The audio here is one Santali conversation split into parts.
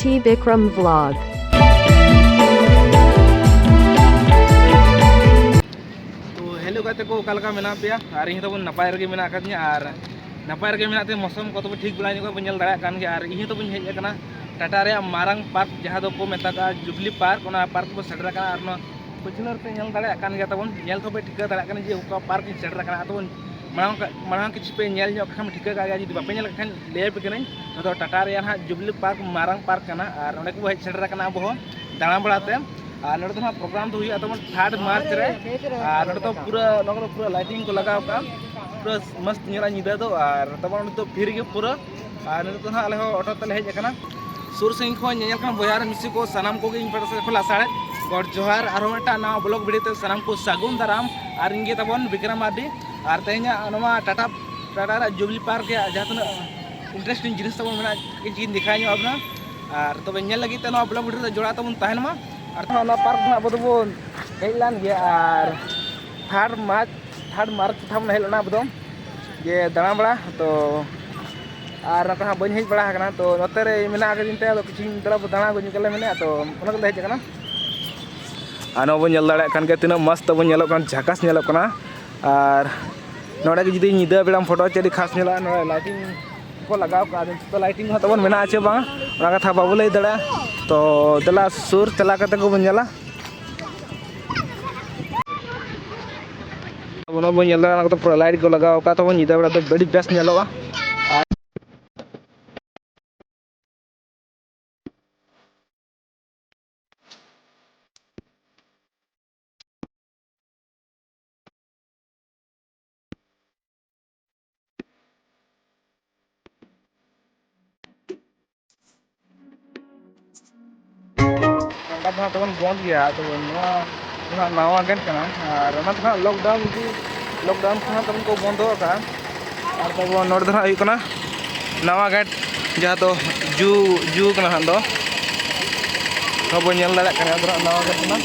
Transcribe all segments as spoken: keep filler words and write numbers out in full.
T Bikram Vlog. ᱛᱚ ᱦᱮᱞᱳ ᱜᱟᱛᱮ ᱠᱚ, ᱚᱠᱟ ᱞᱮᱠᱟ ᱢᱮᱱᱟᱜ ᱯᱮᱭᱟ? ᱟᱨ ᱤᱧ ᱦᱚᱸ ᱛᱟᱵᱚᱱ ᱱᱟᱯᱟᱭ ᱨᱮᱜᱮ ᱢᱮᱱᱟᱜ ᱟᱠᱟᱫᱤᱧᱟ᱾ ᱟᱨ ᱱᱟᱯᱟᱭ ᱨᱮᱜᱮ ᱢᱮᱱᱟᱜ ᱛᱮ ᱢᱳᱥᱚᱢ ᱠᱚ ᱛᱚᱵᱮ ᱴᱷᱤᱠ ᱵᱟᱲᱟ ᱧᱚᱜ ᱵᱚᱱ ᱧᱮᱞ ᱫᱟᱲᱮᱭᱟᱜ ᱠᱟᱱ ᱜᱮᱭᱟ᱾ ᱟᱨ ᱤᱧ ᱦᱚᱸ ᱛᱟᱵᱚᱱ ᱦᱮᱡ ᱟᱠᱟᱱᱟ ᱴᱟᱴᱟ ᱨᱮᱭᱟᱜ ᱢᱟᱨᱟᱝ ᱯᱟᱨᱠ, ᱡᱟᱦᱟᱸ ᱫᱚᱠᱚ ᱢᱮᱛᱟᱜᱼᱟ ᱡᱩᱵᱽᱞᱤ ᱯᱟᱨᱠ᱾ ᱚᱱᱟ ᱯᱟᱨᱠ ᱵᱚᱱ ᱥᱮᱴᱮᱨ ᱟᱠᱟᱱᱟ᱾ ᱟᱨ ᱱᱚᱣᱟ ᱯᱟᱹᱪᱷᱞᱟᱹ ᱨᱮᱯᱮ ᱧᱮᱞ ᱫᱟᱲᱮᱭᱟᱜ ᱠᱟᱱ ᱜᱮᱭᱟ ᱛᱟᱵᱚᱱ, ᱧᱮᱞ ᱛᱮᱦᱚᱸ ᱯᱮ ᱴᱷᱤᱠᱟᱹ ᱫᱟᱲᱮᱭᱟᱜ ᱠᱟᱱᱟ ᱡᱮ ᱚᱠᱟ ᱯᱟᱨᱠ ᱤᱧ ᱥᱮᱴᱮᱨ ᱟᱠᱟᱱᱟ᱾ ᱟᱫᱚ ᱵᱚᱱ ᱢᱟᱲᱟᱝ ᱠᱟ-, ᱢᱟᱲᱟᱝ ᱠᱤᱪᱷᱩ ᱯᱮ ᱧᱮᱞ ᱧᱚᱜ ᱠᱷᱟᱱ ᱴᱷᱤᱠᱟᱹ ᱠᱟᱜ ᱜᱮᱭᱟ, ᱡᱩᱫᱤ ᱵᱟᱯᱮ ᱧᱮᱞ ᱠᱷᱟᱱ ᱞᱟᱹᱭ ᱟᱯᱮ ᱠᱟᱹᱱᱟᱹᱧ᱾ ᱱᱚᱣᱟ ᱫᱚ ᱴᱟᱴᱟ ᱨᱮᱭᱟᱜ ᱦᱟᱸᱜ ᱡᱩᱵᱽᱞᱤ ᱯᱟᱨᱠ ᱢᱟᱨᱟᱝ ᱯᱟᱨᱠ ᱠᱟᱱᱟ᱾ ᱟᱨ ᱚᱸᱰᱮ ᱠᱚ ᱦᱮᱡ ᱥᱮᱴᱮᱨ ᱟᱠᱟᱱᱟ ᱟᱵᱚ ᱦᱚᱸ ᱫᱟᱬᱟ ᱵᱟᱲᱟ ᱛᱮ᱾ ᱟᱨ ᱱᱚᱰᱮ ᱫᱚ ᱦᱟᱸᱜ ᱯᱨᱳᱜᱨᱟᱢ ᱫᱚ ᱦᱩᱭᱩᱜᱼᱟ ᱛᱟᱵᱚᱱ ᱛᱷᱟᱨᱰ ᱢᱟᱨᱪ ᱨᱮ᱾ ᱟᱨ ᱱᱚᱰᱮ ᱫᱚ ᱯᱩᱨᱟᱹ, ᱱᱚᱣᱟ ᱠᱚᱫᱚ ᱯᱩᱨᱟᱹ ᱞᱟᱭᱴᱤᱝ ᱠᱚ ᱞᱟᱜᱟᱣ ᱠᱟᱜᱼᱟ, ᱯᱩᱨᱟᱹ ᱢᱚᱥᱛ ᱧᱮᱞᱚᱜᱼᱟ ᱧᱤᱫᱟᱹ ᱫᱚ᱾ ᱟᱨ ᱛᱟᱵᱚᱱ ᱱᱚᱰᱮ ᱫᱚ ᱯᱷᱤᱨ ᱜᱮ ᱯᱩᱨᱟᱹ᱾ ᱟᱨ ᱱᱤᱛᱚᱜ ᱫᱚ ᱦᱟᱸᱜ ᱟᱞᱮ ᱦᱚᱸ ᱚᱴᱳ ᱛᱮᱞᱮ ᱦᱮᱡ ᱟᱠᱟᱱᱟ᱾ ᱥᱩᱨ ᱥᱟᱺᱜᱤᱧ ᱠᱷᱚᱱ ᱧᱮᱧᱮᱞ ᱠᱟᱱ ᱵᱚᱭᱦᱟ ᱟᱨ ᱢᱤᱥᱤ ᱠᱚ ᱥᱟᱱᱟᱢ ᱠᱚᱜᱮ ᱤᱧ ᱯᱟᱦᱴᱟ ᱥᱮᱫ ᱠᱷᱚᱱ ᱞᱟᱥᱟᱲᱦᱮᱫ ᱜᱚᱰ ᱡᱚᱦᱟᱨ᱾ ᱟᱨᱦᱚᱸ ᱢᱤᱫᱴᱟᱝ ᱱᱟᱣᱟ ᱵᱞᱚᱜ ᱵᱷᱤᱰᱤᱭᱳ ᱛᱮ ᱥᱟᱱᱟᱢ ᱠᱚ ᱥᱟᱹᱜᱩᱱ ᱫᱟᱨᱟᱢ᱾ ᱟᱨ ᱤᱧ ᱜᱮ ᱛᱟᱵᱚᱱ ᱵᱤᱠᱨᱚᱢ ᱢᱟᱨᱰᱤ᱾ ᱟᱨ ᱛᱮᱦᱮᱧᱟᱜ ᱱᱚᱣᱟ ᱴᱟᱴᱟ, ᱴᱟᱴᱟ ᱨᱮᱭᱟᱜ ᱡᱩᱵᱽᱞᱤ ᱯᱟᱨᱠ ᱨᱮᱭᱟᱜ ᱡᱟᱦᱟᱸ ᱛᱤᱱᱟᱹᱜ ᱤᱱᱴᱟᱨᱮᱥᱴᱤᱝ ᱡᱤᱱᱤᱥ ᱛᱟᱵᱚᱱ ᱢᱮᱱᱟᱜᱼᱟ, ᱠᱟᱹᱡ ᱤᱧ ᱫᱮᱠᱷᱟᱣ ᱧᱚᱜ ᱟᱵᱚᱱᱟ᱾ ᱟᱨ ᱛᱚᱵᱮ ᱧᱮᱞ ᱞᱟᱹᱜᱤᱫ ᱛᱮ ᱱᱚᱣᱟ ᱵᱞᱚᱜ ᱵᱷᱤᱰᱤᱭᱳ ᱨᱮ ᱡᱚᱲᱟᱣ ᱛᱟᱵᱚᱱ ᱛᱟᱦᱮᱱ ᱢᱟ᱾ ᱟᱨ ᱱᱚᱣᱟ ᱯᱟᱨᱠ ᱫᱚ ᱦᱟᱸᱜ ᱟᱵᱚ ᱫᱚᱵᱚᱱ ᱦᱮᱡ ᱞᱮᱱ ᱜᱮᱭᱟ᱾ ᱟᱨ ᱛᱷᱟᱨᱰ ᱢᱟᱨᱪ, ᱛᱷᱟᱨᱰ ᱢᱟᱨᱪ ᱠᱟᱛᱷᱟ ᱵᱚᱱ ᱦᱮᱡ ᱞᱮᱱᱟ ᱟᱵᱚ ᱫᱚ, ᱡᱮ ᱫᱟᱬᱟ ᱵᱟᱲᱟ᱾ ᱛᱚ ᱟᱨ ᱱᱚᱛᱮ ᱦᱟᱸᱜ ᱵᱟᱹᱧ ᱦᱮᱡ ᱵᱟᱲᱟ ᱟᱠᱟᱱᱟ, ᱛᱚ ᱱᱚᱛᱮ ᱨᱮ ᱢᱮᱱᱟᱜ ᱟᱠᱟᱫᱤᱧ ᱛᱮ ᱟᱫᱚ ᱠᱤᱪᱷᱩᱧ ᱫᱟᱬᱟ, ᱫᱟᱬᱟ ᱟᱹᱜᱩ ᱧᱚᱜ ᱞᱮ ᱢᱮᱱᱮᱫᱼᱟ, ᱛᱚ ᱚᱱᱟ ᱠᱚᱞᱮ ᱦᱮᱡ ᱟᱠᱟᱱᱟ᱾ ᱟᱨ ᱱᱚᱣᱟ ᱵᱚᱱ ᱧᱮᱞ ᱫᱟᱲᱮᱭᱟᱜ ᱠᱟᱱ ᱜᱮᱭᱟ, ᱛᱤᱱᱟᱹᱜ ᱢᱚᱥᱛ ᱛᱟᱵᱚᱱ ᱧᱮᱞᱚᱜ ᱠᱟᱱᱟ, ᱡᱷᱟᱠᱟᱥ ᱧᱮᱞᱚᱜ ᱠᱟᱱᱟ᱾ ᱟᱨ ᱱᱚᱰᱮ ᱜᱮ ᱡᱩᱫᱤ ᱧᱤᱫᱟᱹ ᱵᱮᱲᱟᱢ ᱯᱷᱳᱴᱳ ᱪᱮᱫ ᱟᱹᱰᱤ ᱠᱷᱟᱥ ᱧᱮᱞᱚᱜᱼᱟ᱾ ᱱᱚᱰᱮ ᱞᱟᱭᱴᱤᱝ ᱠᱚ ᱞᱟᱜᱟᱣ ᱠᱟᱜᱼᱟ, ᱟᱫᱚ ᱱᱤᱛᱚᱜ ᱫᱚ ᱞᱟᱭᱴᱤᱝ ᱦᱚᱸ ᱛᱟᱵᱚᱱ ᱢᱮᱱᱟᱜᱼᱟ ᱪᱮ ᱵᱟᱝ, ᱚᱱᱟ ᱠᱟᱛᱷᱟ ᱵᱟᱵᱚ ᱞᱟᱹᱭ ᱫᱟᱲᱮᱭᱟᱜᱼᱟ᱾ ᱛᱚ ᱫᱮᱞᱟ ᱥᱩᱨ ᱪᱟᱞᱟᱣ ᱠᱟᱛᱮ ᱠᱚᱵᱚᱱ ᱧᱮᱞᱟ᱾ ᱟᱵᱚ ᱱᱚᱣᱟ ᱵᱚᱱ ᱧᱮᱞ ᱫᱟᱲᱮᱭᱟᱜᱼᱟ, ᱚᱱᱟ ᱠᱚᱫᱚ ᱯᱩᱨᱟᱹ ᱞᱟᱭᱤᱴ ᱠᱚ ᱞᱟᱜᱟᱣ ᱟᱠᱟᱫ ᱛᱟᱵᱚᱱ, ᱧᱤᱫᱟᱹ ᱵᱮᱲᱟ ᱫᱚ ᱟᱹᱰᱤ ᱵᱮᱥ ᱧᱮᱞᱚᱜᱼᱟ᱾ ᱚᱱᱠᱟ ᱫᱚ ᱦᱟᱸᱜ ᱛᱟᱵᱚᱱ ᱵᱚᱱᱫ ᱜᱮᱭᱟ, ᱛᱚ ᱱᱚᱣᱟ ᱫᱚ ᱦᱟᱸᱜ ᱱᱟᱣᱟ ᱜᱮᱴ ᱠᱟᱱᱟ᱾ ᱟᱨ ᱚᱱᱟ ᱫᱚ ᱦᱟᱸᱜ ᱞᱚᱠᱰᱟᱣᱩᱱ ᱠᱤ, ᱞᱚᱠᱰᱟᱣᱩᱱ ᱠᱷᱚᱱ ᱦᱟᱸᱜ ᱛᱟᱵᱚᱱ ᱠᱚ ᱵᱚᱱᱫᱚ ᱟᱠᱟᱫᱼᱟ᱾ ᱟᱨ ᱛᱟᱵᱚᱱ ᱱᱚᱰᱮ ᱫᱚ ᱦᱟᱸᱜ ᱦᱩᱭᱩᱜ ᱠᱟᱱᱟ ᱱᱟᱣᱟ ᱜᱮᱴ, ᱡᱟᱦᱟᱸ ᱫᱚ ᱡᱩ, ᱡᱩ ᱠᱟᱱᱟ ᱦᱟᱸᱜ ᱫᱚ᱾ ᱱᱚᱣᱟ ᱵᱚᱱ ᱧᱮᱞ ᱫᱟᱲᱮᱭᱟᱜ ᱠᱟᱱᱟ, ᱟᱫᱚ ᱱᱟᱣᱟ ᱜᱮ ᱠᱟᱱᱟ᱾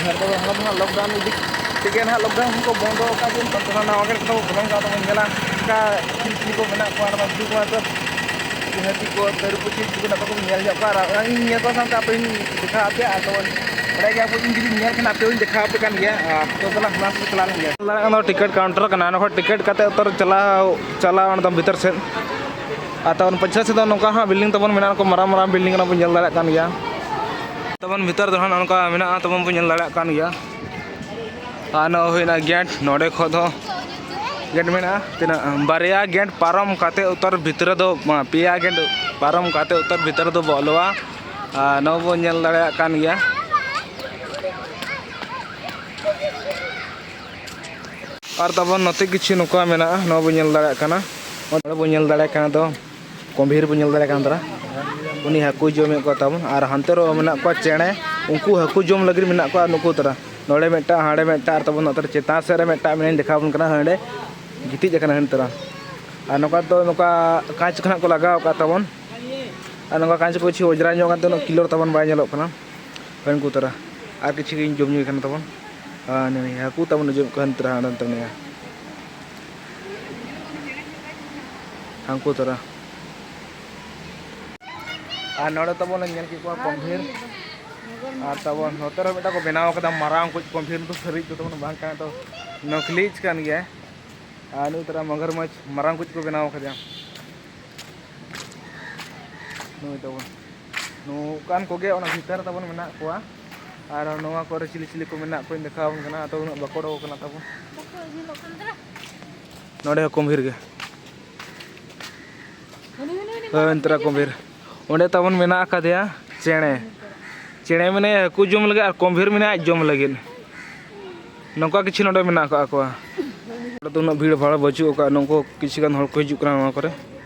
ᱟᱨ ᱛᱚᱵᱮ ᱦᱚᱲ ᱫᱚ ᱦᱟᱸᱜ ᱞᱚᱠᱰᱟᱣᱩᱱ ᱤᱫᱤ ᱛᱮᱜᱮ ᱱᱟᱦᱟᱜ ᱞᱚᱠᱰᱟᱣᱩᱱ ᱠᱚ ᱵᱚᱱᱫᱚ ᱟᱠᱟᱫ ᱵᱚᱱ, ᱛᱚ ᱱᱟᱣᱟ ᱜᱮ ᱠᱚ ᱵᱚᱞᱚᱱ ᱠᱟᱱᱟ, ᱛᱚᱵᱚᱱ ᱧᱮᱞᱟ ᱚᱠᱟ ᱪᱤᱞᱤ ᱪᱤᱞᱤ ᱠᱚ ᱢᱮᱱᱟᱜ ᱠᱚᱣᱟ᱾ ᱱᱚᱣᱟ ᱡᱩ ᱠᱚ ᱱᱤᱛᱚᱜ ᱦᱟᱹᱛᱤ ᱠᱚ, ᱛᱟᱹᱨᱩᱵ ᱠᱚ, ᱪᱮᱫ ᱠᱚ ᱢᱮᱱᱟᱜ ᱠᱚᱣᱟ ᱠᱚ ᱧᱮᱞ ᱧᱚᱜ ᱠᱚᱣᱟ᱾ ᱟᱨ ᱤᱧ ᱧᱮᱞ ᱠᱚᱣᱟ ᱥᱟᱶᱛᱮ ᱟᱯᱮ ᱦᱚᱸᱧ ᱫᱮᱠᱷᱟᱣ ᱟᱯᱮᱭᱟ᱾ ᱟᱨ ᱛᱚ ᱵᱟᱲᱟᱭ ᱜᱮᱭᱟ ᱵᱚᱱ, ᱤᱧ ᱡᱩᱫᱤᱧ ᱧᱮᱞ ᱠᱷᱟᱱ ᱟᱯᱮ ᱦᱚᱸᱧ ᱫᱮᱠᱷᱟᱣ ᱟᱯᱮ ᱠᱟᱱ ᱜᱮᱭᱟ᱾ ᱟᱨ ᱛᱚ ᱫᱮᱞᱟ ᱦᱟᱱᱟ ᱥᱮᱫ ᱪᱟᱞᱟᱣ ᱞᱮᱱ ᱜᱮ᱾ ᱧᱮᱞ ᱫᱟᱲᱮᱭᱟᱜ ᱠᱟᱱ ᱫᱚ ᱴᱤᱠᱤᱴ ᱠᱟᱣᱩᱱᱴᱟᱨ ᱠᱟᱱᱟ᱾ ᱚᱸᱰᱮ ᱠᱷᱚᱱ ᱴᱤᱠᱤᱴ ᱠᱟᱛᱮ ᱩᱛᱟᱹᱨ ᱪᱟᱞᱟᱣ, ᱪᱟᱞᱟᱣ ᱚᱸᱰᱮ ᱫᱚ ᱵᱷᱤᱛᱟᱹᱨ ᱥᱮᱫ᱾ ᱟᱨ ᱛᱟᱵᱚᱱ ᱯᱟᱪᱷᱮ ᱥᱮᱫ ᱫᱚ ᱱᱚᱝᱠᱟ ᱦᱟᱸᱜ ᱵᱤᱞᱰᱤᱝ ᱛᱟᱵᱚᱱ ᱢᱮᱱᱟᱜᱼᱟ, ᱠᱚ ᱢᱟᱨᱟᱝ ᱢᱟᱨᱟᱝ ᱵᱤᱞᱰᱤᱝ ᱠᱟᱱᱟ, ᱵᱚᱱ ᱧᱮᱞ ᱫᱟᱲᱮᱭᱟᱜ ᱠᱟᱱ ᱜᱮᱭᱟ᱾ ᱛᱟᱵᱚᱱ ᱵᱷᱤᱛᱟᱹᱨ ᱫᱚ ᱦᱟᱸᱜ ᱱᱚᱝᱠᱟ ᱢᱮᱱᱟᱜᱼᱟ, ᱛᱟᱵᱚᱱ ᱵᱚᱱ ᱧᱮᱞ ᱫᱟᱲᱮᱭᱟᱜ ᱠᱟᱱ ᱜᱮᱭᱟ᱾ ᱟᱨ ᱱᱚᱣᱟ ᱦᱩᱭᱱᱟ ᱜᱮᱴ, ᱱᱚᱰᱮ ᱠᱷᱚᱱ ᱫᱚ ᱜᱮᱴ ᱢᱮᱱᱟᱜᱼᱟ᱾ ᱛᱤᱱᱟᱹᱜ ᱵᱟᱨᱭᱟ ᱜᱮᱴ ᱯᱟᱨᱚᱢ ᱠᱟᱛᱮ ᱩᱛᱟᱹᱨ ᱵᱷᱤᱛᱨᱤ ᱫᱚ, ᱯᱮᱭᱟ ᱜᱮᱴ ᱯᱟᱨᱚᱢ ᱠᱟᱛᱮ ᱩᱛᱟᱹᱨ ᱵᱷᱤᱛᱨᱤ ᱫᱚ ᱵᱚᱞᱚᱜᱼᱟ᱾ ᱟᱨ ᱱᱚᱣᱟ ᱵᱚᱱ ᱧᱮᱞ ᱫᱟᱲᱮᱭᱟᱜ ᱠᱟᱱ ᱜᱮᱭᱟ᱾ ᱟᱨ ᱛᱟᱵᱚᱱ ᱱᱚᱛᱮ ᱠᱤᱪᱷᱩ ᱱᱚᱝᱠᱟ ᱢᱮᱱᱟᱜᱼᱟ, ᱱᱚᱣᱟ ᱵᱚᱱ ᱧᱮᱞ ᱫᱟᱲᱮᱭᱟᱜ ᱠᱟᱱᱟ᱾ ᱱᱚᱰᱮ ᱵᱚᱱ ᱧᱮᱞ ᱫᱟᱲᱮᱭᱟᱜ ᱠᱟᱱᱟ ᱫᱚ ᱠᱩᱢᱵᱷᱤᱨ ᱵᱚᱱ ᱧᱮᱞ ᱫᱟᱲᱮᱭᱟᱜ ᱠᱟᱱ ᱛᱟᱨᱟ, ᱩᱱᱤ ᱦᱟᱹᱠᱩ ᱡᱚᱢᱮᱫ ᱠᱚᱣᱟ ᱛᱟᱵᱚᱱ᱾ ᱟᱨ ᱦᱟᱱᱛᱮ ᱨᱮᱦᱚᱸ ᱢᱮᱱᱟᱜ ᱠᱚᱣᱟ ᱪᱮᱬᱮ, ᱩᱱᱠᱩ ᱦᱟᱹᱠᱩ ᱡᱚᱢ ᱞᱟᱹᱜᱤᱫ ᱢᱮᱱᱟᱜ ᱠᱚᱣᱟ ᱱᱩᱠᱩ ᱛᱟᱨᱟ᱾ ᱱᱚᱰᱮ ᱢᱤᱫᱴᱟᱝ, ᱦᱟᱸᱰᱮ ᱢᱤᱫᱴᱟᱝ, ᱟᱨ ᱛᱟᱵᱚᱱ ᱱᱚᱛᱮ ᱨᱮ ᱪᱮᱛᱟᱱ ᱥᱮᱫ ᱨᱮ ᱢᱤᱫᱴᱟᱝ ᱢᱮᱱᱟᱧ ᱫᱮᱠᱷᱟᱣ ᱟᱵᱚᱱ ᱠᱟᱱᱟ, ᱦᱟᱸᱰᱮ ᱜᱤᱛᱤᱡ ᱟᱠᱟᱱᱟ ᱦᱟᱹᱱᱤ ᱛᱟᱨᱟ᱾ ᱟᱨ ᱱᱚᱝᱠᱟ ᱫᱚ ᱱᱚᱝᱠᱟ ᱠᱟᱸᱪ ᱠᱚ ᱱᱟᱜ ᱠᱚ ᱞᱟᱜᱟᱣ ᱟᱠᱟᱫ ᱛᱟᱵᱚᱱ᱾ ᱟᱨ ᱱᱚᱝᱠᱟ ᱠᱟᱸᱪ ᱠᱚ ᱠᱤᱪᱷᱩ ᱚᱡᱽᱨᱟ ᱧᱚᱜ ᱠᱟᱱᱛᱮ ᱩᱱᱟᱹᱜ clear ᱛᱟᱵᱚᱱ ᱵᱟᱭ ᱧᱮᱞᱚᱜ ᱠᱟᱱᱟ᱾ ᱦᱟᱹᱱᱠᱩ ᱛᱟᱨᱟ ᱟᱨ ᱠᱤᱪᱷᱩ ᱜᱤᱧ ᱡᱚᱢ ᱧᱩᱭ ᱠᱟᱱᱟ ᱛᱟᱵᱚᱱ᱾ ᱟᱨ ᱱᱩᱭ ᱦᱟᱹᱠᱩ ᱛᱟᱵᱚᱱ ᱡᱚᱢ ᱠᱚ ᱦᱟᱹᱱ ᱛᱟᱨᱟ ᱦᱟᱸᱰᱮ ᱱᱚᱛᱮ ᱢᱮᱱᱟᱭᱟ᱾ ᱦᱟᱹᱱᱠᱩ ᱛᱟᱨᱟ᱾ ᱟᱨ ᱱᱚᱰᱮ ᱛᱟᱵᱚᱱ ᱞᱮ ᱧᱮᱞ ᱠᱮᱫ ᱠᱚᱣᱟ ᱠᱩᱢᱵᱷᱤᱨ᱾ ᱟᱨ ᱛᱟᱵᱚᱱ ᱱᱚᱛᱮ ᱨᱮ ᱢᱤᱫᱴᱟᱝ ᱠᱚ ᱵᱮᱱᱟᱣ ᱠᱟᱫᱟ ᱢᱟᱨᱟᱝ ᱠᱚᱡ ᱠᱩᱢᱵᱷᱤᱨ, ᱫᱚ ᱥᱟᱹᱨᱤ ᱫᱚ ᱛᱟᱵᱚᱱ ᱵᱟᱝ ᱠᱟᱱᱟ, ᱛᱚ ᱱᱚᱠᱞᱤᱡ ᱠᱟᱱ ᱜᱮᱭᱟᱭ᱾ ᱟᱨ ᱱᱩᱭ ᱛᱟᱨᱟ ᱢᱚᱜᱚᱨᱢᱚᱪᱷ ᱢᱟᱨᱟᱝ ᱠᱚᱡ ᱠᱚ ᱵᱮᱱᱟᱣ ᱠᱟᱫᱮᱭᱟ᱾ ᱱᱩᱭ ᱛᱟᱵᱚᱱ ᱱᱚᱝᱠᱟᱱ ᱠᱚᱜᱮ ᱚᱱᱟ ᱵᱷᱤᱛᱟᱹᱨ ᱨᱮ ᱛᱟᱵᱚᱱ ᱢᱮᱱᱟᱜ ᱠᱚᱣᱟ᱾ ᱟᱨ ᱱᱚᱣᱟ ᱠᱚᱨᱮ ᱪᱤᱞᱤ ᱪᱤᱞᱤ ᱠᱚ ᱢᱮᱱᱟᱜ ᱠᱚᱣᱟᱧ ᱫᱮᱠᱷᱟᱣ ᱟᱵᱚᱱ ᱠᱟᱱᱟ, ᱟᱫᱚ ᱩᱱᱟᱹᱜ ᱵᱟᱠᱚ ᱚᱰᱚᱠ ᱠᱟᱱᱟ ᱛᱟᱵᱚᱱ᱾ ᱱᱚᱰᱮ ᱦᱚᱸ ᱠᱩᱢᱵᱷᱤᱨ ᱜᱮ᱾ ᱦᱳᱭ, ᱚᱱᱛᱮ ᱨᱮ ᱠᱩᱢᱵᱷᱤᱨ᱾ ᱚᱸᱰᱮ ᱛᱟᱵᱚᱱ ᱢᱮᱱᱟᱜ ᱟᱠᱟᱫᱮᱭᱟ ᱪᱮᱬᱮ᱾ ᱪᱮᱬᱮ ᱢᱮᱱᱟᱭᱟ ᱦᱟᱹᱠᱩ ᱡᱚᱢ ᱞᱟᱹᱜᱤᱫ ᱟᱨ ᱠᱩᱢᱵᱷᱤᱨ ᱢᱮᱱᱟᱭᱟ ᱟᱡ ᱡᱚᱢ ᱞᱟᱹᱜᱤᱫ᱾ ᱱᱚᱝᱠᱟ ᱠᱤᱪᱷᱩ ᱱᱚᱰᱮ ᱢᱮᱱᱟᱜ ᱟᱠᱟᱫ ᱠᱚᱣᱟ᱾ ᱱᱚᱰᱮ ᱫᱚ ᱩᱱᱟᱹᱜ ᱵᱷᱤᱲ ᱵᱷᱟᱲ ᱵᱟᱹᱪᱩᱜ ᱟᱠᱟᱫᱼᱟ᱾ ᱱᱩᱠᱩ ᱠᱤᱪᱷᱩ ᱜᱟᱱ ᱦᱚᱲ ᱠᱚ ᱦᱤᱡᱩᱜ ᱠᱟᱱᱟ ᱱᱚᱣᱟ ᱠᱚᱨᱮ᱾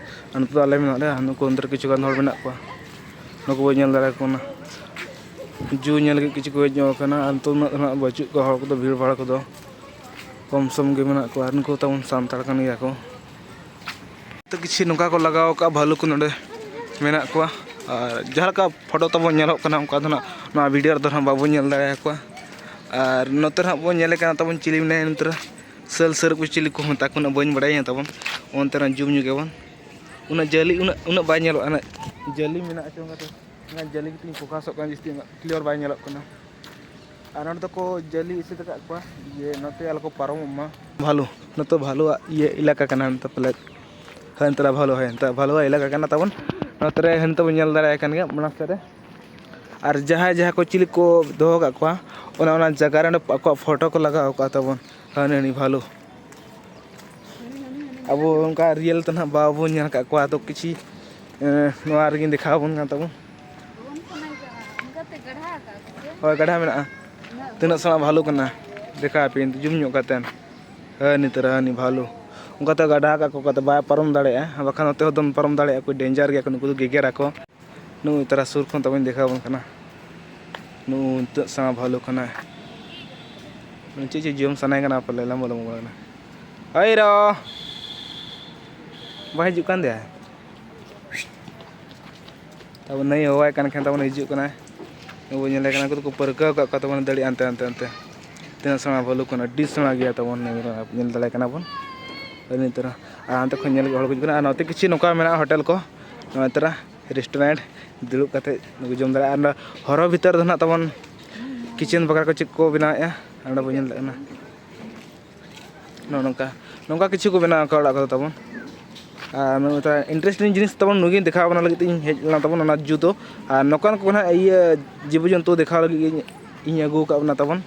ᱟᱨ ᱱᱤᱛᱚᱜ ᱫᱚ ᱟᱞᱮ ᱢᱮᱱᱟᱜ ᱞᱮᱭᱟ, ᱱᱩᱠᱩ ᱚᱱᱛᱮ ᱨᱮ ᱠᱤᱪᱷᱩ ᱜᱟᱱ ᱦᱚᱲ ᱢᱮᱱᱟᱜ ᱠᱚᱣᱟ᱾ ᱱᱩᱠᱩ ᱵᱚᱱ ᱧᱮᱞ ᱫᱟᱲᱮᱭᱟᱠᱚ ᱠᱟᱱᱟ᱾ ᱡᱩ ᱧᱮᱞ ᱞᱟᱹᱜᱤᱫ ᱠᱤᱪᱷᱩ ᱠᱚ ᱦᱮᱡ ᱧᱚᱜ ᱟᱠᱟᱱᱟ᱾ ᱟᱨ ᱱᱤᱛᱚᱜ ᱫᱚ ᱩᱱᱟᱹᱜ ᱫᱚ ᱱᱟᱦᱟᱜ ᱵᱟᱹᱪᱩᱜ ᱠᱚᱣᱟ ᱦᱚᱲ ᱠᱚᱫᱚ, ᱵᱷᱤᱲ ᱵᱷᱟᱲ ᱠᱚᱫᱚ ᱠᱚᱢ ᱥᱚᱢ ᱜᱮ ᱢᱮᱱᱟᱜ ᱠᱚᱣᱟ᱾ ᱟᱨ ᱱᱩᱠᱩ ᱛᱟᱵᱚᱱ ᱥᱟᱱᱛᱟᱲ ᱠᱟᱱ ᱜᱮᱭᱟ ᱠᱚ᱾ ᱛᱚ ᱠᱤᱪᱷᱩ ᱱᱚᱝᱠᱟ ᱠᱚ ᱞᱟᱜᱟᱣ ᱟᱠᱟᱫᱼᱟ, ᱵᱷᱟᱞᱩ ᱠᱚ ᱱᱚᱰᱮ ᱢᱮᱱᱟᱜ ᱠᱚᱣᱟ᱾ ᱟᱨ ᱡᱟᱦᱟᱸ ᱞᱮᱠᱟ ᱯᱷᱳᱴᱳ ᱛᱟᱵᱚᱱ ᱧᱮᱞᱚᱜ ᱠᱟᱱᱟ, ᱚᱱᱠᱟ ᱫᱚ ᱱᱟᱦᱟᱜ ᱱᱚᱣᱟ ᱵᱷᱤᱰᱤᱭᱳ ᱨᱮᱫᱚ ᱱᱟᱦᱟᱜ ᱵᱟᱵᱚᱱ ᱧᱮᱞ ᱫᱟᱲᱮᱭᱟᱠᱚᱣᱟ᱾ ᱟᱨ ᱱᱚᱛᱮ ᱱᱟᱦᱟᱜ ᱵᱚᱱ ᱧᱮᱞᱮ ᱠᱟᱱᱟ ᱛᱟᱵᱚᱱ ᱪᱤᱞᱤ ᱢᱮᱱᱟᱭᱟ ᱱᱚᱛᱮ ᱨᱮ, ᱥᱟᱹᱞ ᱥᱟᱹᱨᱩ ᱠᱚ ᱪᱤᱞᱤ ᱠᱚ ᱢᱮᱛᱟ ᱠᱚ, ᱩᱱᱟᱹᱜ ᱵᱟᱹᱧ ᱵᱟᱲᱟᱭᱟ ᱛᱟᱵᱚᱱ᱾ ᱚᱱᱛᱮ ᱨᱮ ᱡᱩᱢ ᱧᱚᱜ ᱜᱮᱵᱚᱱ ᱩᱱᱟᱹᱜ ᱡᱟᱹᱞᱤ, ᱩᱱᱟᱹᱜ, ᱩᱱᱟᱹᱜ ᱵᱟᱭ ᱧᱮᱞᱚᱜᱼᱟ᱾ ᱩᱱᱟᱹᱜ ᱡᱟᱹᱞᱤ ᱢᱮᱱᱟᱜᱼᱟ ᱪᱚᱝ ᱠᱟᱛᱮ, ᱚᱱᱟ ᱡᱟᱹᱞᱤ ᱜᱮᱛᱤᱧ ᱯᱷᱳᱠᱟᱥᱚᱜ ᱠᱟᱱᱟ ᱡᱟᱹᱥᱛᱤ, ᱩᱱᱟᱹᱜ ᱠᱞᱤᱭᱟᱨ ᱵᱟᱭ ᱧᱮᱞᱚᱜ ᱠᱟᱱᱟ᱾ ᱟᱨ ᱱᱚᱸᱰᱮ ᱫᱚᱠᱚ ᱡᱟᱹᱞᱤ ᱮᱥᱮᱫ ᱟᱠᱟᱫ ᱠᱚᱣᱟ, ᱤᱭᱟᱹ, ᱱᱚᱛᱮ ᱟᱞᱚ ᱠᱚ ᱯᱟᱨᱚᱢᱚᱜ ᱢᱟ᱾ ᱵᱷᱟᱞᱩ, ᱱᱚᱛᱮ ᱵᱷᱟᱞᱩᱣᱟᱜ ᱤᱭᱟᱹ ᱮᱞᱟᱠᱟ ᱠᱟᱱᱟ ᱱᱚᱛᱮ ᱯᱟᱞᱮᱫ᱾ ᱦᱳᱭ, ᱱᱚᱛᱮ ᱵᱷᱟᱞᱩ, ᱦᱳᱭ, ᱱᱚᱛᱮ ᱵᱷᱟᱞᱩᱣᱟᱜ ᱮᱞᱟᱠᱟ ᱠᱟᱱᱟ ᱛᱟᱵᱚᱱ᱾ ᱱᱚᱛᱮ ᱨᱮ ᱱᱤᱛᱚᱜ ᱵᱚᱱ ᱧᱮᱞ ᱫᱟᱲᱮᱭᱟᱜ ᱠᱟᱱ ᱜᱮᱭᱟ, ᱚᱱᱟ ᱥᱮᱫ ᱨᱮ᱾ ᱟᱨ ᱡᱟᱦᱟᱸᱭ, ᱡᱟᱦᱟᱸᱭ ᱠᱚ ᱪᱤᱞᱤ ᱠᱚ ᱫᱚᱦᱚ ᱠᱟᱜ ᱠᱚᱣᱟ, ᱚᱱᱟ, ᱚᱱᱟ ᱡᱟᱭᱜᱟ ᱨᱮ ᱚᱸᱰᱮ ᱟᱠᱚᱣᱟᱜ ᱯᱷᱳᱴᱳ ᱠᱚ ᱞᱟᱜᱟᱣ ᱠᱟᱜᱼᱟ ᱛᱟᱵᱚᱱ᱾ ᱦᱟᱹᱱᱤ, ᱦᱟᱹᱱᱤ ᱵᱷᱟᱞᱩ᱾ ᱟᱵᱚ ᱚᱱᱠᱟ ᱨᱤᱭᱮᱞ ᱛᱮ ᱱᱟᱦᱟᱜ ᱵᱟᱵᱚᱱ ᱧᱮᱞ ᱟᱠᱟᱫ ᱠᱚᱣᱟ, ᱟᱫᱚ ᱠᱤᱪᱷᱤ, ᱮᱸ, ᱱᱚᱣᱟ ᱨᱮᱜᱮᱧ ᱫᱮᱠᱷᱟᱣ ᱟᱵᱚᱱ ᱠᱟᱱ ᱛᱟᱵᱚᱱ᱾ ᱦᱳᱭ, ᱜᱟᱰᱟ ᱢᱮᱱᱟᱜᱼᱟ᱾ ᱛᱤᱱᱟᱹᱜ ᱥᱮᱬᱟ ᱵᱷᱟᱞᱩ ᱠᱟᱱᱟ, ᱫᱮᱠᱷᱟᱣ ᱟᱯᱮᱭᱟᱹᱧ ᱡᱩᱢ ᱧᱚᱜ ᱠᱟᱛᱮ᱾ ᱦᱟᱹᱱᱤ ᱛᱟᱨᱟ ᱦᱟᱹᱱᱤ ᱵᱷᱟᱞᱩ᱾ ᱚᱱᱠᱟᱛᱮ ᱜᱟᱰᱟ ᱟᱠᱟᱫ ᱠᱚ, ᱚᱱᱠᱟᱛᱮ ᱵᱟᱭ ᱯᱟᱨᱚᱢ ᱫᱟᱲᱮᱭᱟᱜᱼᱟ᱾ ᱵᱟᱠᱷᱟᱱ ᱱᱚᱛᱮ ᱦᱚᱸ ᱫᱚᱱ ᱯᱟᱨᱚᱢ ᱫᱟᱲᱮᱭᱟᱜᱼᱟ ᱠᱚ, ᱰᱮᱧᱡᱟᱨ ᱜᱮᱭᱟ ᱠᱚ, ᱱᱩᱠᱩ ᱫᱚ ᱜᱮᱜᱮᱨ ᱟᱠᱚ᱾ ᱱᱩᱭ ᱛᱟᱨᱟ ᱥᱩᱨ ᱠᱷᱚᱱ ᱛᱟᱵᱚᱱ ᱫᱮᱠᱷᱟᱣ ᱟᱵᱚᱱ ᱠᱟᱱᱟ᱾ ᱱᱩᱭ ᱱᱤᱛᱚᱜ ᱥᱮᱬᱟ ᱵᱷᱟᱞᱩ ᱠᱟᱱᱟᱭ᱾ ᱪᱮᱫ ᱪᱮᱫ ᱡᱚᱢ ᱥᱟᱱᱟᱭᱮ ᱠᱟᱱᱟ ᱯᱟᱞᱮ, ᱞᱟᱢᱵᱟ ᱞᱟᱢᱵᱟ ᱠᱟᱱᱟ᱾ ᱦᱟᱭ ᱨᱚ! ᱵᱟᱭ ᱦᱤᱡᱩᱜ ᱠᱟᱱ ᱫᱚᱭᱟ᱾ ᱛᱟᱵᱚᱱ ᱱᱩᱭ ᱦᱚᱦᱚᱣᱟᱭ ᱠᱟᱱ ᱠᱷᱟᱱ ᱛᱟᱵᱚᱱ ᱦᱤᱡᱩᱜ ᱠᱟᱱᱟᱭ᱾ ᱱᱩᱠᱩ ᱧᱮᱞᱮ ᱠᱟᱱᱟ, ᱩᱱᱠᱩ ᱫᱚᱠᱚ ᱯᱟᱹᱨᱠᱟᱹᱣ ᱟᱠᱟᱫ ᱠᱚᱣᱟ ᱛᱟᱵᱚᱱ ᱫᱟᱲᱮ ᱦᱟᱱᱛᱮ, ᱦᱟᱱᱛᱮ, ᱦᱟᱱᱛᱮ᱾ ᱛᱤᱱᱟᱹᱜ ᱥᱮᱬᱟ ᱵᱷᱟᱞᱩ ᱠᱟᱱᱟ, ᱟᱹᱰᱤ ᱥᱮᱬᱟ ᱜᱮᱭᱟ ᱛᱟᱵᱚᱱ᱾ ᱱᱩᱭ ᱧᱮᱞ ᱫᱟᱲᱮ ᱠᱟᱱᱟ ᱵᱚᱱ᱾ ᱟᱨ ᱱᱤᱛᱚᱜ ᱟᱨ ᱦᱟᱱᱛᱮ ᱠᱷᱚᱱ ᱧᱮᱞ ᱞᱟᱹᱜᱤᱫ ᱦᱚᱲ ᱠᱚ ᱦᱤᱡᱩᱜ ᱠᱟᱱᱟ᱾ ᱟᱨ ᱱᱚᱛᱮ ᱠᱤᱪᱷᱩ ᱱᱚᱝᱠᱟ ᱢᱮᱱᱟᱜᱼᱟ ᱦᱳᱴᱮᱞ ᱠᱚ, ᱱᱚᱜᱼᱚᱭ ᱛᱚᱨᱟ ᱨᱮᱥᱴᱩᱨᱮᱱᱴ, ᱫᱩᱲᱩᱵ ᱠᱟᱛᱮ ᱱᱩᱠᱩ ᱡᱚᱢ ᱫᱟᱲᱮᱭᱟᱜᱼᱟ᱾ ᱟᱨ ᱱᱚᱰᱮ ᱦᱚᱨᱚ ᱵᱷᱤᱛᱟᱹᱨ ᱫᱚ ᱱᱟᱦᱟᱜ ᱛᱟᱵᱚᱱ ᱠᱤᱪᱮᱱ ᱵᱟᱠᱷᱨᱟ ᱠᱚ ᱪᱮᱫ ᱠᱚ ᱵᱮᱱᱟᱣᱮᱫᱼᱟ, ᱚᱸᱰᱮ ᱵᱚᱱ ᱧᱮᱞ ᱫᱟᱲᱮᱭᱟᱜ ᱠᱟᱱᱟ᱾ ᱱᱚᱜᱼᱚ ᱱᱚᱝᱠᱟ, ᱱᱚᱝᱠᱟ ᱠᱤᱪᱷᱩ ᱠᱚ ᱵᱮᱱᱟᱣ ᱟᱠᱟᱫ ᱚᱲᱟᱜ ᱠᱚᱫᱚ ᱛᱟᱵᱚᱱ᱾ ᱟᱨ ᱱᱚᱜᱼᱚᱭ ᱤᱱᱴᱟᱨᱮᱥᱴᱤᱝ ᱡᱤᱱᱤᱥ ᱛᱟᱵᱚᱱ ᱱᱩᱭ ᱜᱮ ᱫᱮᱠᱷᱟᱣ ᱵᱚᱱᱟ ᱞᱟᱹᱜᱤᱫ ᱛᱮ ᱤᱧ ᱦᱮᱡ ᱞᱮᱱᱟ ᱛᱟᱵᱚᱱ, ᱚᱱᱟ ᱡᱩ ᱫᱚ᱾ ᱟᱨ ᱱᱚᱝᱠᱟᱱ ᱠᱚ ᱱᱟᱦᱟᱜ ᱤᱭᱟᱹ ᱡᱤᱵᱽ ᱡᱚᱱᱛᱩ ᱫᱮᱠᱷᱟᱣ ᱞᱟᱹᱜᱤᱫ ᱜᱮ ᱤᱧ ᱟᱹᱜᱩ ᱟᱠᱟᱫ ᱵᱚᱱᱟ ᱛᱟᱵᱚᱱ᱾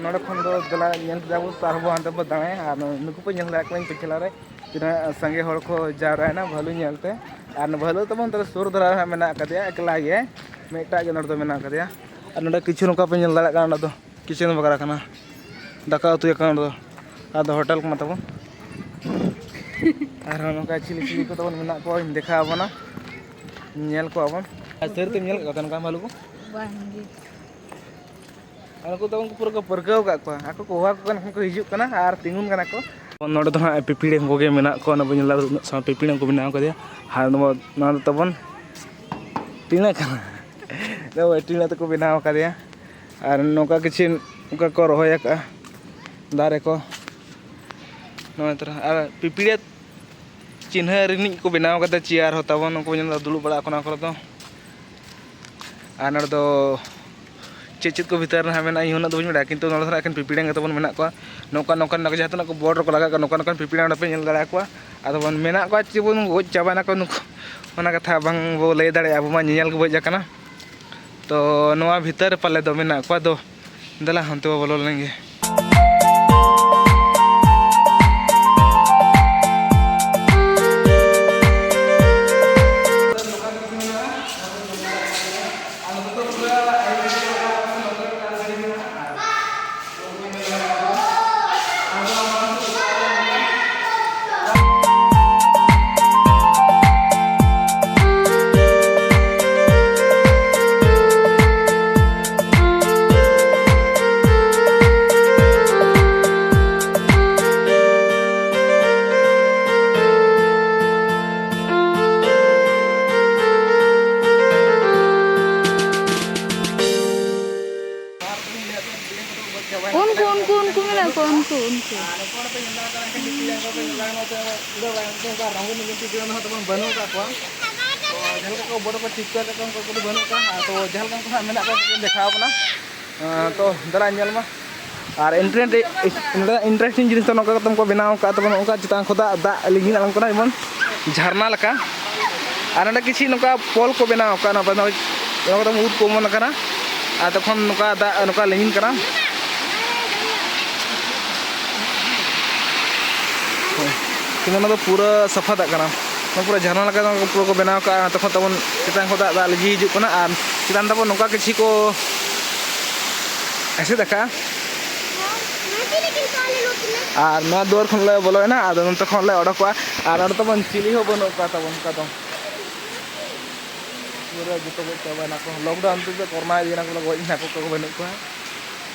ᱱᱚᱰᱮ ᱠᱷᱚᱱ ᱫᱚ ᱫᱮᱞᱟ ᱧᱮᱞ ᱠᱮᱫᱟ ᱵᱚᱱ, ᱛᱚ ᱟᱨᱦᱚᱸ ᱦᱟᱱᱛᱮ ᱵᱚᱱ ᱫᱟᱬᱟᱭᱟ᱾ ᱟᱨ ᱱᱩᱠᱩ ᱯᱮ ᱧᱮᱞ ᱫᱟᱲᱮᱭᱟᱜ ᱠᱟᱱᱟ ᱤᱧ ᱯᱟᱹᱪᱷᱞᱟ ᱨᱮ ᱛᱤᱱᱟᱹᱜ ᱥᱟᱸᱜᱮ ᱦᱚᱲ ᱠᱚ ᱡᱟᱣᱨᱟᱭᱮᱱᱟ ᱵᱷᱟᱹᱞᱩ ᱧᱮᱞ ᱛᱮ᱾ ᱟᱨ ᱵᱷᱟᱹᱞᱩ ᱛᱟᱵᱚᱱ ᱛᱟᱦᱞᱮ ᱥᱩᱨ ᱫᱷᱟᱨᱟ ᱨᱮ ᱦᱟᱸᱜ ᱢᱮᱱᱟᱜ ᱟᱠᱟᱫᱮᱭᱟ, ᱮᱠᱞᱟ ᱜᱮ ᱢᱤᱫᱴᱟᱜ ᱜᱮ ᱱᱚᱰᱮ ᱫᱚ ᱢᱮᱱᱟᱜ ᱟᱠᱟᱫᱮᱭᱟ᱾ ᱟᱨ ᱱᱚᱰᱮ ᱠᱤᱪᱷᱩ ᱱᱚᱝᱠᱟ ᱯᱮ ᱧᱮᱞ ᱫᱟᱲᱮᱭᱟᱜ ᱠᱟᱱᱟ, ᱚᱸᱰᱮ ᱫᱚ ᱠᱤᱪᱮᱱ ᱵᱟᱠᱷᱨᱟ ᱠᱟᱱᱟ, ᱫᱟᱠᱟ ᱩᱛᱩᱭᱟᱠᱚ ᱱᱚᱰᱮ ᱫᱚ᱾ ᱟᱫᱚ ᱦᱳᱴᱮᱞ ᱠᱟᱱᱟ ᱛᱟᱵᱚᱱ᱾ ᱟᱨᱦᱚᱸ ᱱᱚᱝᱠᱟ ᱪᱤᱞᱤ ᱪᱤᱞᱤ ᱠᱚ ᱛᱟᱵᱚᱱ ᱢᱮᱱᱟᱜ ᱠᱚᱣᱟ, ᱤᱧ ᱫᱮᱠᱷᱟᱣ ᱟᱵᱚᱱᱟ, ᱧᱮᱞ ᱠᱚᱣᱟ ᱵᱚᱱ᱾ ᱟᱨ ᱥᱟᱹᱨᱤ ᱛᱮᱢ ᱧᱮᱞ ᱠᱟᱜ ᱠᱚᱣᱟ ᱱᱚᱝᱠᱟ ᱵᱷᱟᱞᱩ ᱠᱚ? ᱵᱟᱝᱜᱮ᱾ ᱟᱨ ᱱᱩᱠᱩ ᱫᱚ ᱩᱱᱠᱩ ᱯᱩᱨᱟᱹ ᱠᱚ ᱯᱟᱹᱨᱠᱟᱹᱣ ᱟᱠᱟᱫ ᱠᱚᱣᱟ᱾ ᱟᱠᱚ ᱠᱚ ᱦᱚᱦᱚ ᱟᱠᱚ ᱠᱟᱱ ᱠᱷᱟᱱ ᱠᱚ ᱦᱤᱡᱩᱜ ᱠᱟᱱᱟ ᱟᱨ ᱛᱤᱸᱜᱩᱱ ᱠᱟᱱᱟ ᱠᱚ᱾ ᱱᱚᱰᱮ ᱫᱚ ᱦᱟᱸᱜ ᱯᱤᱯᱤᱲᱤ ᱠᱚᱜᱮ ᱢᱮᱱᱟᱜ ᱠᱚᱣᱟ᱾ ᱚᱱᱟ ᱵᱚᱱ ᱧᱮᱞ ᱫᱟᱲᱮᱭᱟᱜ ᱩᱱᱟᱹᱜ ᱥᱟᱶ ᱯᱤᱯᱤᱲᱤ ᱠᱚ ᱵᱮᱱᱟᱣ ᱠᱟᱫᱮᱭᱟ᱾ ᱟᱨ ᱱᱚᱣᱟ, ᱱᱚᱣᱟ ᱫᱚ ᱛᱟᱵᱚᱱ ᱴᱤᱱᱟᱹ ᱠᱟᱱᱟ᱾ ᱱᱚᱣᱟ ᱴᱤᱱᱟᱹ ᱛᱮᱠᱚ ᱵᱮᱱᱟᱣ ᱠᱟᱫᱮᱭᱟ᱾ ᱟᱨ ᱱᱚᱝᱠᱟ ᱠᱤᱪᱷᱩ ᱚᱱᱠᱟ ᱠᱚ ᱨᱚᱦᱚᱭ ᱟᱠᱟᱫᱼᱟ ᱫᱟᱨᱮ ᱠᱚ᱾ ᱱᱚᱜᱼᱚᱭ ᱛᱚᱨᱟ ᱟᱨ ᱯᱤᱯᱤᱲᱤᱭᱟᱹ ᱪᱤᱱᱦᱟᱹ ᱨᱤᱱᱤᱡ ᱠᱚ ᱵᱮᱱᱟᱣ ᱠᱟᱫᱟ ᱪᱮᱭᱟᱨ ᱦᱚᱸ ᱛᱟᱵᱚᱱ, ᱩᱱᱠᱩ ᱧᱮᱞ ᱫᱚ ᱫᱩᱲᱩᱵ ᱵᱟᱲᱟᱜ ᱠᱟᱱᱟ ᱠᱚ ᱫᱚ᱾ ᱟᱨ ᱱᱚᱰᱮ ᱫᱚ ᱪᱮᱫ ᱪᱮᱫ ᱠᱚ ᱵᱷᱤᱛᱟᱹᱨ ᱨᱮ ᱱᱟᱦᱟᱜ ᱢᱮᱱᱟᱜᱼᱟ, ᱤᱧ ᱦᱚᱸ ᱩᱱᱟᱹᱜ ᱫᱚ ᱵᱟᱹᱧ ᱵᱟᱲᱟᱭᱟ, ᱠᱤᱱᱛᱩ ᱱᱚᱰᱮ ᱫᱚ ᱱᱟᱦᱟᱜ ᱮᱠᱮᱱ ᱯᱤᱯᱤᱲᱤᱭᱟᱹ ᱜᱮ ᱛᱟᱵᱚᱱ ᱢᱮᱱᱟᱜ ᱠᱚᱣᱟ᱾ ᱱᱚᱝᱠᱟ ᱱᱚᱝᱠᱟ ᱱᱚᱝᱠᱟ ᱡᱟᱦᱟᱸ ᱛᱤᱱᱟᱹᱜ ᱠᱚ ᱵᱚᱞ ᱨᱮᱠᱚ ᱞᱟᱜᱟᱜ ᱠᱟᱱᱟ, ᱱᱚᱝᱠᱟ ᱱᱚᱝᱠᱟᱱ ᱯᱤᱯᱤᱲᱤᱭᱟᱹ ᱱᱚᱰᱮ ᱯᱮ ᱧᱮᱞ ᱫᱟᱲᱮᱭᱟᱠᱚᱣᱟ᱾ ᱟᱫᱚ ᱵᱚᱱ ᱢᱮᱱᱟᱜ ᱠᱚᱣᱟ ᱪᱮ ᱵᱚᱱ ᱜᱚᱡ ᱪᱟᱵᱟᱭᱱᱟ ᱠᱚ ᱱᱩᱠᱩ, ᱚᱱᱟ ᱠᱟᱛᱷᱟ ᱵᱟᱝ ᱵᱚ ᱞᱟᱹᱭ ᱫᱟᱲᱮᱭᱟᱜᱼᱟ, ᱟᱵᱚ ᱢᱟ ᱧᱮᱧᱮᱞ ᱜᱮᱵᱚ ᱦᱮᱡ ᱟᱠᱟᱱᱟ᱾ ᱛᱚ ᱱᱚᱣᱟ ᱵᱷᱤᱛᱟᱹᱨ ᱨᱮ ᱯᱟᱞᱮ ᱫᱚ ᱢᱮᱱᱟᱜ ᱠᱚᱣᱟ᱾ ᱫᱚ ᱫᱮᱞᱟ ᱦᱟᱱᱛᱮ ᱵᱚ ᱵᱚᱞᱚ ᱞᱮᱱ ᱜᱮ᱾ ᱩᱱᱠᱩ, ᱩᱱᱠᱩ, ᱩᱱᱠᱩ ᱢᱮᱱᱟᱜ ᱠᱚᱣᱟ, ᱩᱱᱠᱩ, ᱩᱱᱠᱩ᱾ ᱵᱟᱹᱱᱩᱜ ᱟᱠᱟᱫ ᱠᱚᱣᱟ᱾ ᱛᱚ, ᱡᱟᱦᱟᱸ ᱞᱮᱠᱟ ᱠᱚ ᱵᱚᱰᱚ ᱠᱚ ᱴᱷᱤᱠ ᱠᱟᱜ ᱞᱮᱠᱟ, ᱚᱱᱠᱟ ᱠᱚᱫᱚ ᱵᱟᱹᱱᱩᱜ ᱟᱠᱟᱫ᱾ ᱛᱚ, ᱡᱟᱦᱟᱸ ᱞᱮᱠᱟ ᱠᱚ ᱦᱟᱸᱜ ᱢᱮᱱᱟᱜ ᱠᱚᱣᱟ, ᱠᱟᱹᱴᱤᱡ ᱫᱮᱠᱷᱟᱣ ᱠᱟᱱᱟ᱾ ᱟᱸ, ᱛᱚ, ᱫᱮᱞᱟ ᱧᱮᱞ ᱢᱟ᱾ ᱟᱨ ᱤᱱᱴᱟᱨᱮᱥᱴ-, ᱱᱚᱰᱮ ᱤᱱᱴᱟᱨᱮᱥᱴᱤᱝ ᱡᱤᱱᱤᱥ ᱫᱚ ᱱᱚᱝᱠᱟ ᱠᱟᱛᱮ ᱠᱚ ᱵᱮᱱᱟᱣ ᱟᱠᱟᱫ ᱛᱟᱵᱚᱱᱟ, ᱚᱱᱠᱟ ᱪᱮᱛᱟᱱ ᱠᱷᱚᱱ ᱫᱟᱜ, ᱫᱟᱜ ᱞᱤᱸᱜᱤᱱ ᱟᱬᱜᱚᱱ ᱠᱟᱱᱟ, ᱡᱮᱢᱚᱱ ᱡᱷᱟᱨᱱᱟ ᱞᱮᱠᱟ᱾ ᱟᱨ ᱱᱚᱰᱮ ᱠᱤᱪᱷᱤ ᱱᱚᱝᱠᱟ ᱯᱳᱞ ᱠᱚ ᱵᱮᱱᱟᱣ ᱟᱠᱟᱫ, ᱱᱚᱣᱟ ᱠᱚᱫᱚ ᱩᱫ ᱠᱚ ᱚᱢᱚᱱ ᱟᱠᱟᱱᱟ᱾ ᱟᱨ ᱛᱚᱠᱷᱚᱱ ᱱᱚᱝᱠᱟ ᱫᱟᱜ ᱱᱚᱝᱠᱟ ᱞᱤᱸᱜᱤᱱ ᱠᱟᱱᱟ᱾ ᱠᱤᱱᱛᱩ ᱚᱱᱟ ᱫᱚ ᱯᱩᱨᱟᱹ ᱥᱟᱯᱷᱟ ᱫᱟᱜ ᱠᱟᱱᱟ᱾ ᱱᱚᱣᱟ ᱯᱩᱨᱟᱹ ᱡᱷᱟᱨᱱᱟ ᱞᱮᱠᱟ ᱯᱩᱨᱟᱹ ᱠᱚ ᱵᱮᱱᱟᱣ ᱠᱟᱜᱼᱟ᱾ ᱛᱚᱠᱷᱚᱱ ᱛᱟᱵᱚᱱ ᱪᱮᱛᱟᱱ ᱠᱷᱚᱱ ᱫᱟᱜ, ᱫᱟᱜ ᱞᱤᱸᱜᱤ ᱦᱤᱡᱩᱜ ᱠᱟᱱᱟ ᱟᱨ ᱪᱮᱛᱟᱱ ᱛᱟᱵᱚᱱ ᱱᱚᱝᱠᱟ ᱠᱤᱪᱷᱤ ᱠᱚ ᱮᱥᱮᱫ ᱟᱠᱟᱫᱼᱟ᱾ ᱟᱨ ᱱᱚᱣᱟ ᱫᱩᱣᱟᱹᱨ ᱠᱷᱚᱱ ᱞᱮ ᱵᱚᱞᱚᱭᱮᱱᱟ, ᱟᱫᱚ ᱱᱚᱛᱮ ᱠᱷᱚᱱ ᱞᱮ ᱚᱰᱚᱠᱚᱜᱼᱟ᱾ ᱟᱨ ᱱᱚᱰᱮ ᱛᱟᱵᱚᱱ ᱪᱤᱞᱤ ᱦᱚᱸ ᱵᱟᱹᱱᱩᱜ ᱠᱚᱣᱟ ᱛᱟᱵᱚᱱ ᱚᱱᱠᱟ ᱫᱚ᱾ ᱯᱩᱨᱟᱹ ᱡᱚᱛᱚ ᱜᱚᱡ ᱪᱟᱵᱟᱭᱮᱱᱟ ᱠᱚ᱾ Lockdown ᱛᱮᱫᱚ ᱠᱚᱨᱳᱱᱟ ᱤᱫᱤᱭᱮᱱᱟ ᱠᱚ, ᱵᱚᱞᱮ ᱜᱚᱡ ᱮᱱᱟ ᱠᱚ, ᱚᱠᱚᱭ ᱠᱚ ᱵᱟᱹᱱᱩᱜ ᱠᱚᱣᱟ᱾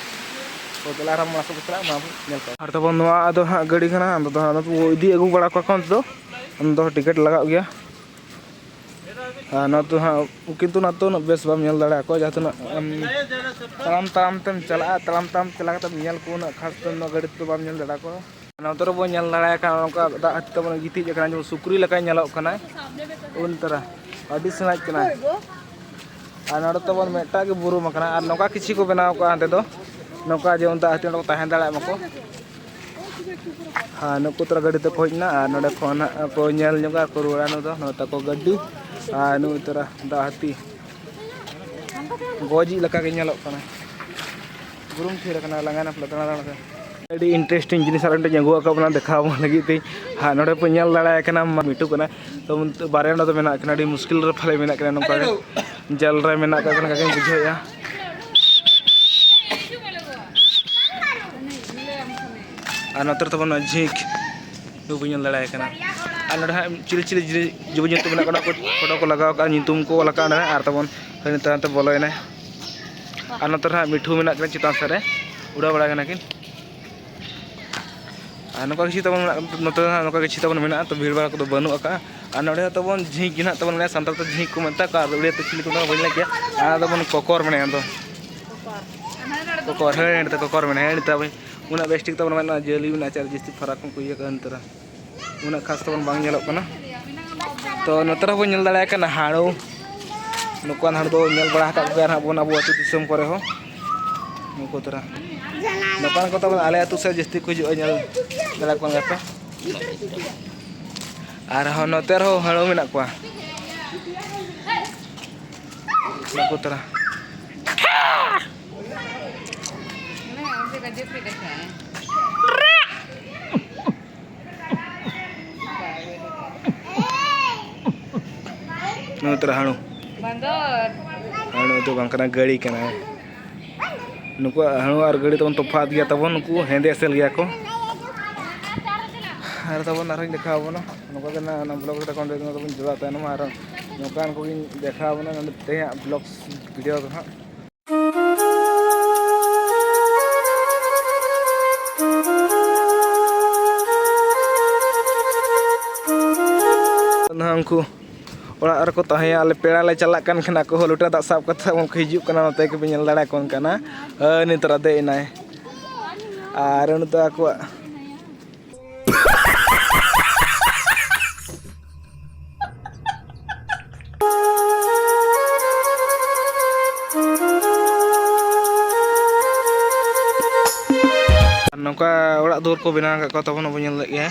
ᱛᱚ ᱫᱮᱞᱟ ᱟᱨᱦᱚᱸ ᱢᱟᱥᱮ ᱠᱚ ᱪᱟᱞᱟᱜᱼᱟ, ᱢᱟ ᱵᱚᱱ ᱧᱮᱞ ᱠᱚᱣᱟ᱾ ᱟᱨ ᱛᱟᱵᱚᱱ ᱱᱚᱣᱟ ᱫᱚ ᱦᱟᱸᱜ ᱜᱟᱹᱰᱤ ᱠᱟᱱᱟ, ᱟᱫᱚ ᱫᱚ ᱦᱟᱸᱜ ᱤᱫᱤ ᱟᱹᱜᱩ ᱵᱟᱲᱟ ᱠᱚᱣᱟ ᱠᱚ ᱚᱱᱛᱮ ᱫᱚ᱾ ᱚᱱᱟ ᱫᱚ ᱴᱤᱠᱤᱴ ᱞᱟᱜᱟᱜ ᱜᱮᱭᱟ᱾ ᱟᱨ ᱱᱚᱣᱟ ᱫᱚ ᱦᱟᱸᱜ, ᱠᱤᱱᱛᱩ ᱱᱚᱣᱟ ᱫᱚ ᱩᱱᱟᱹᱜ ᱵᱮᱥ ᱵᱟᱢ ᱧᱮᱞ ᱫᱟᱲᱮᱭᱟᱠᱚᱣᱟ, ᱡᱟᱦᱟᱸ ᱛᱤᱱᱟᱹᱜ ᱟᱢ ᱛᱟᱲᱟᱢ ᱛᱟᱲᱟᱢ ᱛᱮᱢ ᱪᱟᱞᱟᱜᱼᱟ, ᱛᱟᱲᱟᱢ ᱛᱟᱲᱟᱢ ᱪᱟᱞᱟᱣ ᱠᱟᱛᱮᱢ ᱧᱮᱞ ᱠᱚᱣᱟ, ᱩᱱᱟᱹᱜ ᱠᱷᱟᱥ ᱛᱮ ᱱᱚᱣᱟ ᱜᱟᱹᱰᱤ ᱛᱮᱫᱚ ᱵᱟᱢ ᱧᱮᱞ ᱫᱟᱲᱮᱭᱟᱠᱚᱣᱟ᱾ ᱱᱚᱛᱮ ᱨᱮᱵᱚᱱ ᱧᱮᱞ ᱫᱟᱲᱮᱭᱟᱜ ᱠᱟᱱᱟ, ᱱᱚᱝᱠᱟ ᱫᱟᱜ ᱦᱟᱹᱛᱤ ᱛᱟᱵᱚᱱ ᱜᱤᱛᱤᱡ ᱟᱠᱟᱱᱟ, ᱡᱮᱢᱚᱱ ᱥᱩᱠᱨᱤ ᱞᱮᱠᱟᱭ ᱧᱮᱞᱚᱜ ᱠᱟᱱᱟᱭ᱾ ᱩᱱ ᱛᱟᱨᱟ ᱟᱹᱰᱤ ᱥᱮᱬᱟ ᱠᱟᱱᱟᱭ᱾ ᱟᱨ ᱱᱚᱰᱮ ᱛᱟᱵᱚᱱ ᱢᱤᱫᱴᱟᱝ ᱜᱮ ᱵᱩᱨᱩᱢ ᱟᱠᱟᱱᱟ, ᱟᱨ ᱱᱚᱝᱠᱟ ᱠᱤᱪᱷᱩ ᱠᱚ ᱵᱮᱱᱟᱣ ᱠᱟᱜᱼᱟ ᱦᱟᱸᱰᱮ ᱫᱚ, ᱱᱚᱝᱠᱟ ᱡᱮ ᱚᱱᱛᱮ ᱦᱟᱹᱛᱤ ᱚᱸᱰᱮ ᱠᱚ ᱛᱟᱦᱮᱸ ᱫᱟᱲᱮᱭᱟᱜ ᱢᱟᱠᱚ᱾ ᱟᱨ ᱱᱩᱠᱩ ᱛᱚᱨᱟ ᱜᱟᱹᱰᱤ ᱛᱮᱠᱚ ᱦᱮᱡ ᱮᱱᱟ, ᱟᱨ ᱱᱚᱰᱮ ᱠᱷᱚᱱ ᱦᱟᱸᱜ ᱠᱚ ᱧᱮᱞ ᱧᱚᱜᱟ ᱟᱨ ᱠᱚ ᱨᱩᱣᱟᱹᱲᱟ᱾ ᱱᱩᱭ ᱫᱚ ᱱᱚᱜᱼᱚᱭ ᱛᱟᱠᱚ ᱜᱟᱹᱰᱤ, ᱟᱨ ᱱᱩᱭ ᱛᱚᱨᱟ ᱫᱟᱜ ᱦᱟᱹᱛᱤ ᱜᱚᱡᱤᱡ ᱞᱮᱠᱟ ᱜᱮ ᱧᱮᱞᱚᱜ ᱠᱟᱱᱟ᱾ ᱵᱩᱨᱩᱢ ᱛᱷᱤᱨ ᱟᱠᱟᱱᱟ, ᱞᱟᱸᱜᱟᱭᱮᱱᱟ ᱯᱟᱞᱮ ᱫᱟᱬᱟ ᱫᱟᱬᱟ ᱛᱮ᱾ ᱟᱹᱰᱤ interesting ᱡᱤᱱᱤᱥ ᱟᱨ ᱢᱤᱫᱴᱮᱱ ᱟᱹᱜᱩ ᱟᱠᱟᱫ ᱵᱚᱱᱟ ᱫᱮᱠᱷᱟᱣ ᱟᱵᱚᱱ ᱞᱟᱹᱜᱤᱫ ᱛᱮ᱾ ᱦᱟᱸ, ᱱᱚᱰᱮ ᱯᱮ ᱧᱮᱞ ᱫᱟᱲᱮᱭᱟᱭ ᱠᱟᱱᱟ, ᱢᱟ ᱢᱤᱴᱷᱩ ᱠᱟᱱᱟ᱾ ᱛᱚ, ᱵᱟᱨᱭᱟ ᱱᱚᱰᱮ ᱢᱮᱱᱟᱜ ᱠᱤᱱᱟ, ᱟᱹᱰᱤ ᱢᱩᱥᱠᱤᱞ ᱨᱮ ᱯᱟᱞᱮ ᱢᱮᱱᱟᱜ ᱠᱤᱱᱟ, ᱱᱚᱝᱠᱟ ᱜᱮ ᱡᱮᱞ ᱨᱮ ᱢᱮᱱᱟᱜ ᱠᱟᱜ ᱠᱤᱱᱟ ᱞᱮᱠᱟ ᱜᱤᱧ ᱵᱩᱡᱷᱟᱹᱣᱮᱫᱼᱟ᱾ ᱟᱨ ᱱᱚᱛᱮ ᱨᱮ ᱛᱟᱵᱚᱱ ᱡᱷᱤᱸᱠ, ᱱᱩᱠᱩ ᱧᱮᱞ ᱫᱟᱲᱮᱭᱟᱭ ᱠᱟᱱᱟ᱾ ᱟᱨ ᱱᱚᱰᱮ ᱦᱟᱸᱜ ᱪᱤᱞᱤ ᱪᱤᱞᱤ ᱡᱤᱞᱤ-, ᱡᱤᱵᱽ ᱡᱚᱱᱛᱩ ᱢᱮᱱᱟᱜ ᱠᱚᱣᱟ, ᱚᱱᱟ ᱠᱚ ᱯᱷᱳᱴᱳ ᱠᱚ ᱞᱟᱜᱟᱣ ᱠᱟᱜᱼᱟ, ᱧᱩᱛᱩᱢ ᱠᱚ ᱚᱞ ᱟᱠᱟᱫᱼᱟ ᱚᱸᱰᱮ, ᱟᱨ ᱛᱟᱵᱚᱱ ᱦᱟᱹᱱᱤ ᱛᱟᱭᱚᱢ ᱛᱮ ᱵᱚᱞᱚᱭᱮᱱᱟᱭ᱾ ᱟᱨ ᱱᱚᱛᱮ ᱨᱮ ᱦᱟᱸᱜ ᱢᱤᱴᱷᱩ ᱢᱮᱱᱟᱜ ᱠᱤᱱᱟ ᱪᱮᱛᱟᱱ ᱥᱮᱫ ᱨᱮ, ᱩᱰᱟᱹᱣ ᱵᱟᱲᱟ ᱠᱟᱱᱟ ᱠᱤᱱ᱾ ᱟᱨ ᱱᱚᱝᱠᱟ ᱜᱮ ᱪᱮᱫ ᱛᱟᱵᱚᱱ ᱢᱮᱱᱟᱜ, ᱱᱚᱛᱮ ᱫᱚ ᱦᱟᱸᱜ ᱱᱚᱝᱠᱟ ᱜᱮ ᱪᱮᱫ ᱛᱟᱵᱚᱱ ᱢᱮᱱᱟᱜᱼᱟ, ᱛᱚ ᱵᱷᱤᱲ ᱵᱷᱟᱲ ᱠᱚᱫᱚ ᱵᱟᱹᱱᱩᱜ ᱟᱠᱟᱜᱼᱟ᱾ ᱟᱨ ᱱᱚᱰᱮ ᱦᱚᱸ ᱛᱟᱵᱚᱱ ᱡᱷᱤᱸᱠ ᱜᱮ ᱱᱟᱦᱟᱜ ᱛᱟᱵᱚᱱ ᱢᱮᱱᱟᱜᱼᱟ, ᱥᱟᱱᱛᱟᱲ ᱛᱮ ᱡᱷᱤᱸᱠ ᱠᱚ ᱢᱮᱛᱟ ᱠᱚᱣᱟ, ᱟᱨ ᱩᱲᱤᱭᱟ ᱛᱮ ᱪᱤᱞᱤ ᱠᱚ ᱢᱮᱛᱟ ᱠᱚᱣᱟ ᱵᱟᱹᱧ ᱞᱟᱹᱭ ᱠᱮᱭᱟ᱾ ᱟᱨ ᱛᱟᱵᱚᱱ ᱠᱚᱠᱚᱨ ᱢᱮᱱᱟᱭᱟ, ᱟᱫᱚ ᱠᱚᱠᱚᱨ, ᱦᱮᱸ, ᱱᱚᱛᱮ ᱠᱚᱠᱚᱨ ᱢᱮᱱᱟᱭᱟ, ᱦᱮᱸ, ᱱᱚᱛᱮ ᱩᱱᱟᱹᱜ ᱵᱮᱥ ᱴᱷᱤᱠ ᱛᱟᱵᱚᱱ ᱢᱮᱱᱟᱜᱼᱟ, ᱡᱟᱹᱞᱤ ᱢᱮᱱᱟᱜᱼᱟ, ᱪᱟᱨ ᱡᱟᱹᱥᱛᱤ ᱯᱷᱟᱨᱟᱠ ᱠᱷᱚᱱ ᱠᱚ ᱤᱭᱟᱹ ᱠᱟᱜᱼᱟ ᱱᱚᱛᱮ ᱨᱮ᱾ ᱩᱱᱟᱹᱜ ᱠᱷᱟᱥ ᱛᱟᱵᱚᱱ ᱵᱟᱝ ᱧᱮᱞᱚᱜ ᱠᱟᱱᱟ᱾ ᱛᱚ ᱱᱚᱛᱮ ᱨᱮᱦᱚᱸ ᱵᱚᱱ ᱧᱮᱞ ᱫᱟᱲᱮᱭᱟᱜ ᱠᱟᱱᱟ ᱦᱟᱹᱲᱩ᱾ ᱱᱩᱠᱩᱣᱟᱱ ᱦᱟᱹᱲᱩ ᱫᱚ ᱧᱮᱞ ᱵᱟᱲᱟ ᱟᱠᱟᱫ ᱠᱚᱜᱮᱭᱟ ᱱᱟᱦᱟᱜ ᱵᱚᱱ ᱟᱵᱚ ᱟᱹᱛᱩ ᱫᱤᱥᱚᱢ ᱠᱚᱨᱮ ᱦᱚᱸ᱾ ᱱᱩᱠᱩ ᱛᱚᱨᱟ ᱱᱚᱝᱠᱟᱱ ᱠᱚ ᱛᱟᱵᱚᱱ ᱟᱞᱮ ᱟᱹᱛᱩ ᱥᱮᱫ ᱡᱟᱹᱥᱛᱤ ᱠᱚ ᱦᱤᱡᱩᱜᱼᱟ, ᱧᱮᱞ ᱫᱟᱲᱮ ᱠᱚᱣᱟ ᱜᱮᱯᱮ᱾ ᱟᱨᱦᱚᱸ ᱱᱚᱛᱮ ᱨᱮᱦᱚᱸ ᱦᱟᱹᱲᱩ ᱢᱮᱱᱟᱜ ᱠᱚᱣᱟ᱾ ᱱᱩᱠᱩ ᱛᱚᱨᱟ ᱱᱚᱛᱮ ᱨᱮ ᱦᱟᱹᱬᱩ᱾ ᱵᱟᱸᱫᱚᱨ᱾ ᱦᱟᱹᱬᱩ ᱫᱚ ᱵᱟᱝ ᱠᱟᱱᱟ, ᱜᱟᱹᱲᱤ ᱠᱟᱱᱟ᱾ ᱱᱩᱠᱩᱣᱟᱜ ᱦᱟᱹᱬᱩ ᱟᱨ ᱜᱟᱹᱲᱤ ᱛᱟᱵᱚᱱ ᱛᱚᱯᱷᱟᱛ ᱜᱮᱭᱟ ᱛᱟᱵᱚᱱ, ᱱᱩᱠᱩ ᱦᱮᱸᱫᱮ ᱮᱥᱮᱞ ᱜᱮᱭᱟ ᱠᱚ᱾ ᱟᱨ ᱛᱟᱵᱚᱱ ᱟᱨᱦᱚᱸᱧ ᱫᱮᱠᱷᱟᱣ ᱟᱵᱚᱱᱟ, ᱱᱚᱝᱠᱟ ᱜᱮ ᱱᱟᱜ ᱚᱱᱟ ᱵᱞᱚᱜ ᱨᱮ ᱛᱟᱵᱚᱱ ᱡᱚᱲᱟᱣ ᱛᱟᱦᱮᱱ ᱢᱟ᱾ ᱟᱨ ᱱᱚᱝᱠᱟᱱ ᱠᱚᱜᱮᱧ ᱫᱮᱠᱷᱟᱣ ᱟᱵᱚᱱᱟ ᱱᱚᱰᱮ ᱛᱮᱦᱮᱧᱟᱜ ᱵᱞᱚᱜ ᱵᱷᱤᱰᱤᱭᱳ ᱫᱚ ᱦᱟᱸᱜ᱾ ᱱᱟᱦᱟᱜ ᱩᱱᱠᱩ ᱚᱲᱟᱜ ᱨᱮᱠᱚ ᱛᱟᱦᱮᱸᱭᱟ, ᱟᱞᱮ ᱯᱮᱲᱟ ᱞᱮ ᱪᱟᱞᱟᱜ ᱠᱟᱱ ᱠᱷᱟᱱ ᱟᱠᱚ ᱦᱚᱸ ᱞᱚᱴᱟ ᱫᱟᱜ ᱥᱟᱵ ᱠᱟᱛᱮ ᱩᱱᱠᱩ ᱦᱤᱡᱩᱜ ᱠᱟᱱᱟ, ᱱᱚᱛᱮ ᱜᱮᱯᱮ ᱧᱮᱞ ᱫᱟᱲᱮᱭᱟᱠᱚ ᱠᱟᱱᱟ᱾ ᱦᱳᱭ, ᱱᱤᱛ ᱨᱟ ᱫᱮᱡ ᱮᱱᱟᱭ᱾ ᱟᱨ ᱩᱱᱤ ᱫᱚ ᱟᱠᱚᱣᱟᱜ ᱱᱚᱝᱠᱟ ᱚᱲᱟᱜ ᱫᱩᱣᱟᱹᱨ ᱠᱚ ᱵᱮᱱᱟᱣ ᱟᱠᱟᱫ ᱠᱚᱣᱟ, ᱛᱟᱵᱚᱱ ᱵᱚᱱ ᱧᱮᱞ ᱞᱮᱫ ᱜᱮᱭᱟ᱾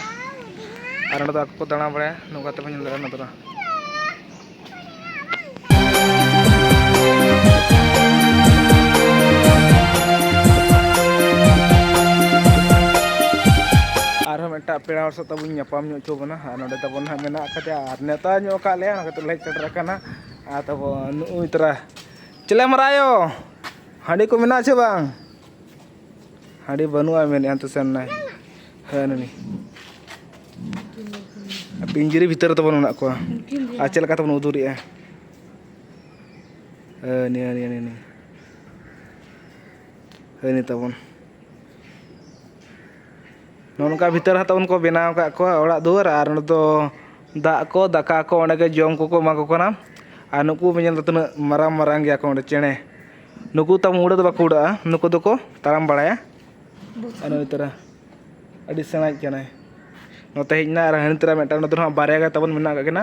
ᱟᱨ ᱱᱚᱸᱰᱮ ᱫᱚ ᱟᱠᱚ ᱠᱚ ᱫᱟᱬᱟ ᱵᱟᱲᱟᱭᱟ, ᱱᱚᱝᱠᱟ ᱛᱮᱵᱚᱱ ᱧᱮᱞ ᱫᱟᱲᱮᱭᱟᱜᱼᱟ ᱱᱚᱛᱮ ᱫᱚ᱾ ᱟᱨᱦᱚᱸ ᱢᱤᱫᱴᱟᱜ ᱯᱮᱲᱟ ᱦᱚᱲ ᱥᱟᱶ ᱛᱟᱵᱚᱱ ᱧᱟᱯᱟᱢ ᱧᱚᱜ ᱦᱚᱪᱚ ᱵᱚᱱᱟ᱾ ᱟᱨ ᱱᱚᱰᱮ ᱛᱟᱵᱚᱱ ᱦᱟᱸᱜ ᱢᱮᱱᱟᱜ ᱟᱠᱟᱫᱮᱭᱟ ᱟᱨ ᱱᱮᱣᱛᱟ ᱧᱚᱜ ᱟᱠᱟᱫ ᱞᱮᱭᱟ, ᱚᱱᱟ ᱠᱷᱟᱹᱛᱤᱨ ᱞᱮ ᱦᱮᱡ ᱥᱮᱴᱮᱨ ᱟᱠᱟᱱᱟ᱾ ᱟᱨ ᱛᱟᱵᱚᱱ ᱱᱩᱜᱼᱩᱭ ᱛᱚᱨᱟ ᱪᱮᱞᱮ ᱢᱟᱨᱟᱭᱚ, ᱦᱟᱺᱰᱤ ᱠᱚ ᱢᱮᱱᱟᱜᱼᱟ ᱪᱮ ᱵᱟᱝ? ᱦᱟᱺᱰᱤ ᱵᱟᱹᱱᱩᱜᱼᱟ ᱢᱮᱱᱮᱫᱼᱟ, ᱦᱟᱱᱛᱮ ᱥᱮᱱ ᱱᱟᱭ᱾ ᱦᱮᱸ, ᱱᱩᱭ᱾ ᱯᱤᱧᱡᱤᱨᱤ ᱵᱷᱤᱛᱟᱹᱨ ᱨᱮ ᱛᱟᱵᱚᱱ ᱢᱮᱱᱟᱜ ᱠᱚᱣᱟ᱾ ᱩᱱᱠᱤᱱ ᱜᱮ᱾ ᱟᱨ ᱪᱮᱫ ᱞᱮᱠᱟ ᱛᱮᱵᱚᱱ ᱩᱫᱩᱨᱮᱜᱼᱟ? ᱦᱮᱸ, ᱱᱤᱭᱟᱹ, ᱱᱤᱭᱟᱹ, ᱱᱤᱭᱟᱹ, ᱱᱤᱭᱟᱹ᱾ ᱦᱮᱸ, ᱱᱤᱭᱟᱹ ᱛᱟᱵᱚᱱ᱾ ᱱᱚᱜᱼᱚ ᱱᱚᱝᱠᱟ ᱵᱷᱤᱛᱟᱹᱨ ᱦᱚᱸ ᱛᱟᱵᱚᱱ ᱠᱚ ᱵᱮᱱᱟᱣ ᱟᱠᱟᱫ ᱠᱚᱣᱟ ᱚᱲᱟᱜ ᱫᱩᱣᱟᱹᱨ, ᱟᱨ ᱱᱚᱸᱰᱮ ᱫᱚ ᱫᱟᱜ ᱠᱚ, ᱫᱟᱠᱟ ᱠᱚ, ᱚᱸᱰᱮ ᱜᱮ ᱡᱚᱢ ᱠᱚᱠᱚ ᱮᱢᱟ ᱠᱚ ᱠᱟᱱᱟ᱾ ᱟᱨ ᱱᱩᱠᱩ ᱵᱚᱱ ᱧᱮᱞ ᱫᱟ ᱛᱤᱱᱟᱹᱜ ᱢᱟᱨᱟᱝ ᱢᱟᱨᱟᱝ ᱜᱮᱭᱟ ᱠᱚ ᱚᱸᱰᱮ ᱪᱮᱬᱮ᱾ ᱱᱩᱠᱩ ᱛᱟᱵᱚᱱ ᱩᱲᱟᱹ ᱫᱚ ᱵᱟᱠᱚ ᱩᱲᱟᱹᱜᱼᱟ, ᱱᱩᱠᱩ ᱫᱚᱠᱚ ᱛᱟᱲᱟᱢ ᱵᱟᱲᱟᱭᱟ᱾ ᱟᱨ ᱱᱩᱭ ᱛᱟᱨᱟ ᱟᱹᱰᱤ ᱥᱮᱬᱟᱭᱤᱡ ᱠᱟᱱᱟᱭ᱾ ᱱᱚᱛᱮ ᱦᱮᱡ ᱮᱱᱟ ᱟᱨ ᱦᱟᱹᱱᱤ ᱛᱟᱨᱟ ᱢᱤᱫᱴᱟᱝ, ᱱᱚᱛᱮ ᱨᱮᱦᱚᱸ ᱵᱟᱨᱭᱟ ᱜᱮ ᱛᱟᱵᱚᱱ ᱢᱮᱱᱟᱜ ᱟᱠᱟᱫ ᱠᱤᱱᱟ᱾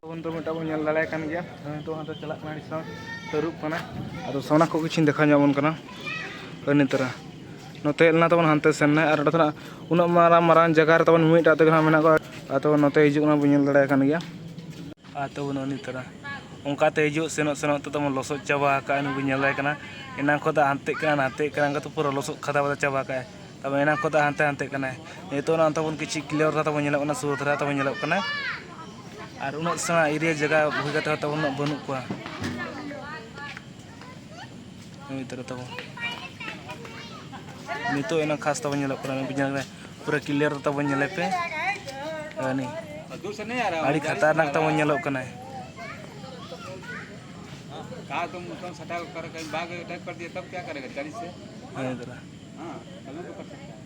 ᱛᱟᱵᱚᱱ ᱫᱚ ᱢᱤᱫᱴᱟᱝ ᱵᱚᱱ ᱧᱮᱞ ᱫᱟᱲᱮᱭᱟᱭ ᱠᱟᱱ ᱜᱮᱭᱟ, ᱱᱤᱛᱚᱜ ᱦᱟᱱᱛᱮ ᱪᱟᱞᱟᱜ ᱠᱟᱱᱟ, ᱟᱹᱰᱤ ᱥᱮᱬᱟ ᱛᱟᱹᱨᱩᱵ ᱠᱟᱱᱟ᱾ ᱟᱫᱚ ᱥᱟᱢᱱᱟ ᱠᱷᱚᱱ ᱠᱤᱪᱷᱩᱧ ᱫᱮᱠᱷᱟᱣ ᱧᱚᱜ ᱟᱵᱚᱱ ᱠᱟᱱᱟ᱾ ᱦᱟᱹᱱᱤ ᱛᱟᱨᱟ ᱱᱚᱛᱮ ᱦᱮᱡ ᱞᱮᱱᱟ ᱛᱟᱵᱚᱱ, ᱦᱟᱱᱛᱮ ᱥᱮᱱ ᱮᱱᱟᱭ᱾ ᱟᱨ ᱚᱸᱰᱮ ᱠᱷᱚᱱᱟᱜ ᱩᱱᱟᱹᱜ ᱢᱟᱨᱟᱝ ᱢᱟᱨᱟᱝ ᱡᱟᱭᱜᱟ ᱨᱮ ᱛᱟᱵᱚᱱ ᱢᱤᱢᱤᱫᱴᱟᱜ ᱛᱮᱜᱮ ᱦᱟᱸᱜ ᱢᱮᱱᱟᱜ ᱠᱚᱣᱟ᱾ ᱟᱨ ᱛᱟᱵᱚᱱ ᱱᱚᱛᱮ ᱦᱤᱡᱩᱜ ᱠᱟᱱᱟ ᱵᱚᱱ ᱧᱮᱞ ᱫᱟᱲᱮᱭᱟᱭ ᱠᱟᱱ ᱜᱮᱭᱟ᱾ ᱟᱨ ᱛᱟᱵᱚᱱ ᱩᱱᱤ ᱛᱟᱨᱟ ᱚᱱᱠᱟᱛᱮ ᱦᱤᱡᱩᱜ ᱥᱮᱱᱚᱜ ᱥᱮᱱᱚᱜ ᱛᱮ ᱛᱟᱵᱚᱱ ᱞᱚᱥᱚᱫ ᱪᱟᱵᱟ ᱟᱠᱟᱫᱼᱟ᱾ ᱱᱩᱭ ᱵᱚᱱ ᱧᱮᱞ ᱫᱟᱲᱮᱭᱟᱭ ᱠᱟᱱᱟ, ᱮᱱᱟᱝ ᱠᱷᱚᱱ ᱫᱚ ᱦᱟᱱᱛᱮᱜ ᱠᱟᱱᱟ, ᱱᱟᱛᱮᱜ ᱠᱟᱱᱟ, ᱚᱱᱠᱟᱛᱮ ᱯᱩᱨᱟᱹ ᱞᱚᱥᱚᱫ ᱠᱷᱟᱫᱟ ᱵᱟᱫᱟ ᱪᱟᱵᱟ ᱟᱠᱟᱫᱼᱟᱭ᱾ ᱛᱟᱵᱚᱱ ᱮᱱᱟᱝ ᱠᱷᱚᱱ ᱫᱚ ᱦᱟᱱᱛᱮ ᱦᱟᱱᱛᱮᱜ ᱠᱟᱱᱟᱭ᱾ ᱱᱤᱛᱚᱜ ᱱᱚᱜᱼᱚᱭ ᱛᱟᱵᱚᱱ ᱠᱤᱪᱷᱩ ᱠᱞᱤᱭᱟᱨ ᱫᱷᱟᱨᱟ ᱛᱟᱵᱚᱱ ᱧᱮᱞᱚᱜ ᱠᱟᱱᱟ, ᱥᱩᱨ ᱫᱷᱟᱨᱟ ᱛᱟᱵᱚᱱ ᱧᱮᱞᱚᱜ ᱠᱟᱱᱟ᱾ ᱟᱨ ᱩᱱᱟᱹᱜ ᱥᱮᱬᱟ ᱮᱨᱤᱭᱟ ᱡᱟᱭᱜᱟ ᱦᱩᱭ ᱠᱟᱛᱮ ᱦᱚᱸ ᱛᱟᱵᱚᱱ ᱩᱱᱟᱹᱜ ᱵᱟᱹᱱᱩᱜ ᱠᱚᱣᱟ᱾ ᱱᱩᱭ ᱛᱟᱨᱟ ᱛᱟᱵᱚᱱ ᱱᱤᱛᱚᱜ ᱮᱱᱟ ᱠᱷᱟᱥ ᱛᱟᱵᱚᱱ ᱧᱮᱞᱚᱜ ᱠᱟᱱᱟ, ᱵᱩᱡᱷᱟᱹᱣ ᱠᱟᱱᱟ, ᱯᱩᱨᱟᱹ clear ᱛᱟᱵᱚᱱ ᱧᱮᱞᱮ ᱯᱮ᱾ ᱦᱟᱹᱱᱤ ᱟᱹᱰᱤ ᱠᱷᱟᱛᱟᱨᱱᱟᱠ ᱛᱟᱵᱚᱱ ᱧᱮᱞᱚᱜ ᱠᱟᱱᱟᱭ᱾ कहा तुम उसको सटा कर कहीं भाग अटैक कर दिया, तब क्या करेगा? चालीस से। ᱦᱮᱸ, ᱫᱟᱫᱟ᱾ हाँ, तभी तो कर सकता है।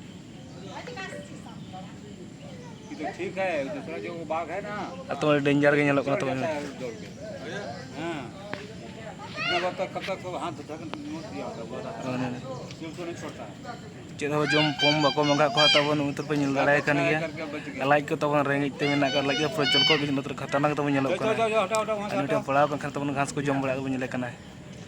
ये तो ठीक है, दूसरा जो वो बाघ है ना, ᱟᱛᱚ ᱟᱹᱰᱤ danger ᱜᱮ ᱧᱮᱞᱚᱜ ᱠᱟᱱᱟ ᱛᱚ᱾ हाँ। इतना वक्त तक, कब तक तो हाथ धक्का नहीं दिया होता, वो रहता है। ᱦᱳᱭ, ᱦᱳᱭ। सिर तो नहीं छोड़ता है। ᱪᱮᱫ ᱦᱚᱸ ᱡᱚᱢ ᱯᱚᱢ ᱵᱟᱠᱚ ᱢᱟᱸᱜᱟᱜ ᱠᱚ ᱦᱟᱸᱜ ᱛᱟᱵᱚᱱ, ᱩᱱ ᱩᱛᱟᱹᱨ ᱯᱮ ᱧᱮᱞ ᱫᱟᱲᱮᱭᱟᱭ ᱠᱟᱱ ᱜᱮᱭᱟ᱾ ᱞᱟᱡ ᱠᱚ ᱛᱟᱵᱚᱱ ᱨᱮᱸᱜᱮᱡ ᱛᱮ ᱢᱮᱱᱟᱜ ᱟᱠᱟᱫ, ᱞᱟᱡ ᱠᱚ ᱯᱩᱨᱟᱹ ᱪᱚᱞᱠᱚᱜ ᱜᱮ ᱩᱱ ᱩᱛᱟᱹᱨ ᱠᱷᱟᱛᱟᱨᱱᱟᱠ ᱛᱟᱵᱚᱱ ᱧᱮᱞᱚᱜ ᱠᱟᱱᱟ᱾ ᱟᱨ ᱢᱤᱫᱴᱮᱱ ᱯᱟᱲᱟᱣ ᱠᱟᱱ ᱠᱷᱟᱱ ᱛᱟᱵᱚᱱ ᱜᱷᱟᱥ ᱠᱚ ᱡᱚᱢ ᱵᱟᱲᱟᱭᱮᱫ ᱛᱟᱵᱚᱱ ᱜᱷᱟᱥ ᱠᱚ ᱡᱚᱢ ᱵᱟᱲᱟᱭᱮᱫ ᱛᱟᱵᱚᱱ ᱧᱮᱞᱮ ᱠᱟᱱᱟᱭ᱾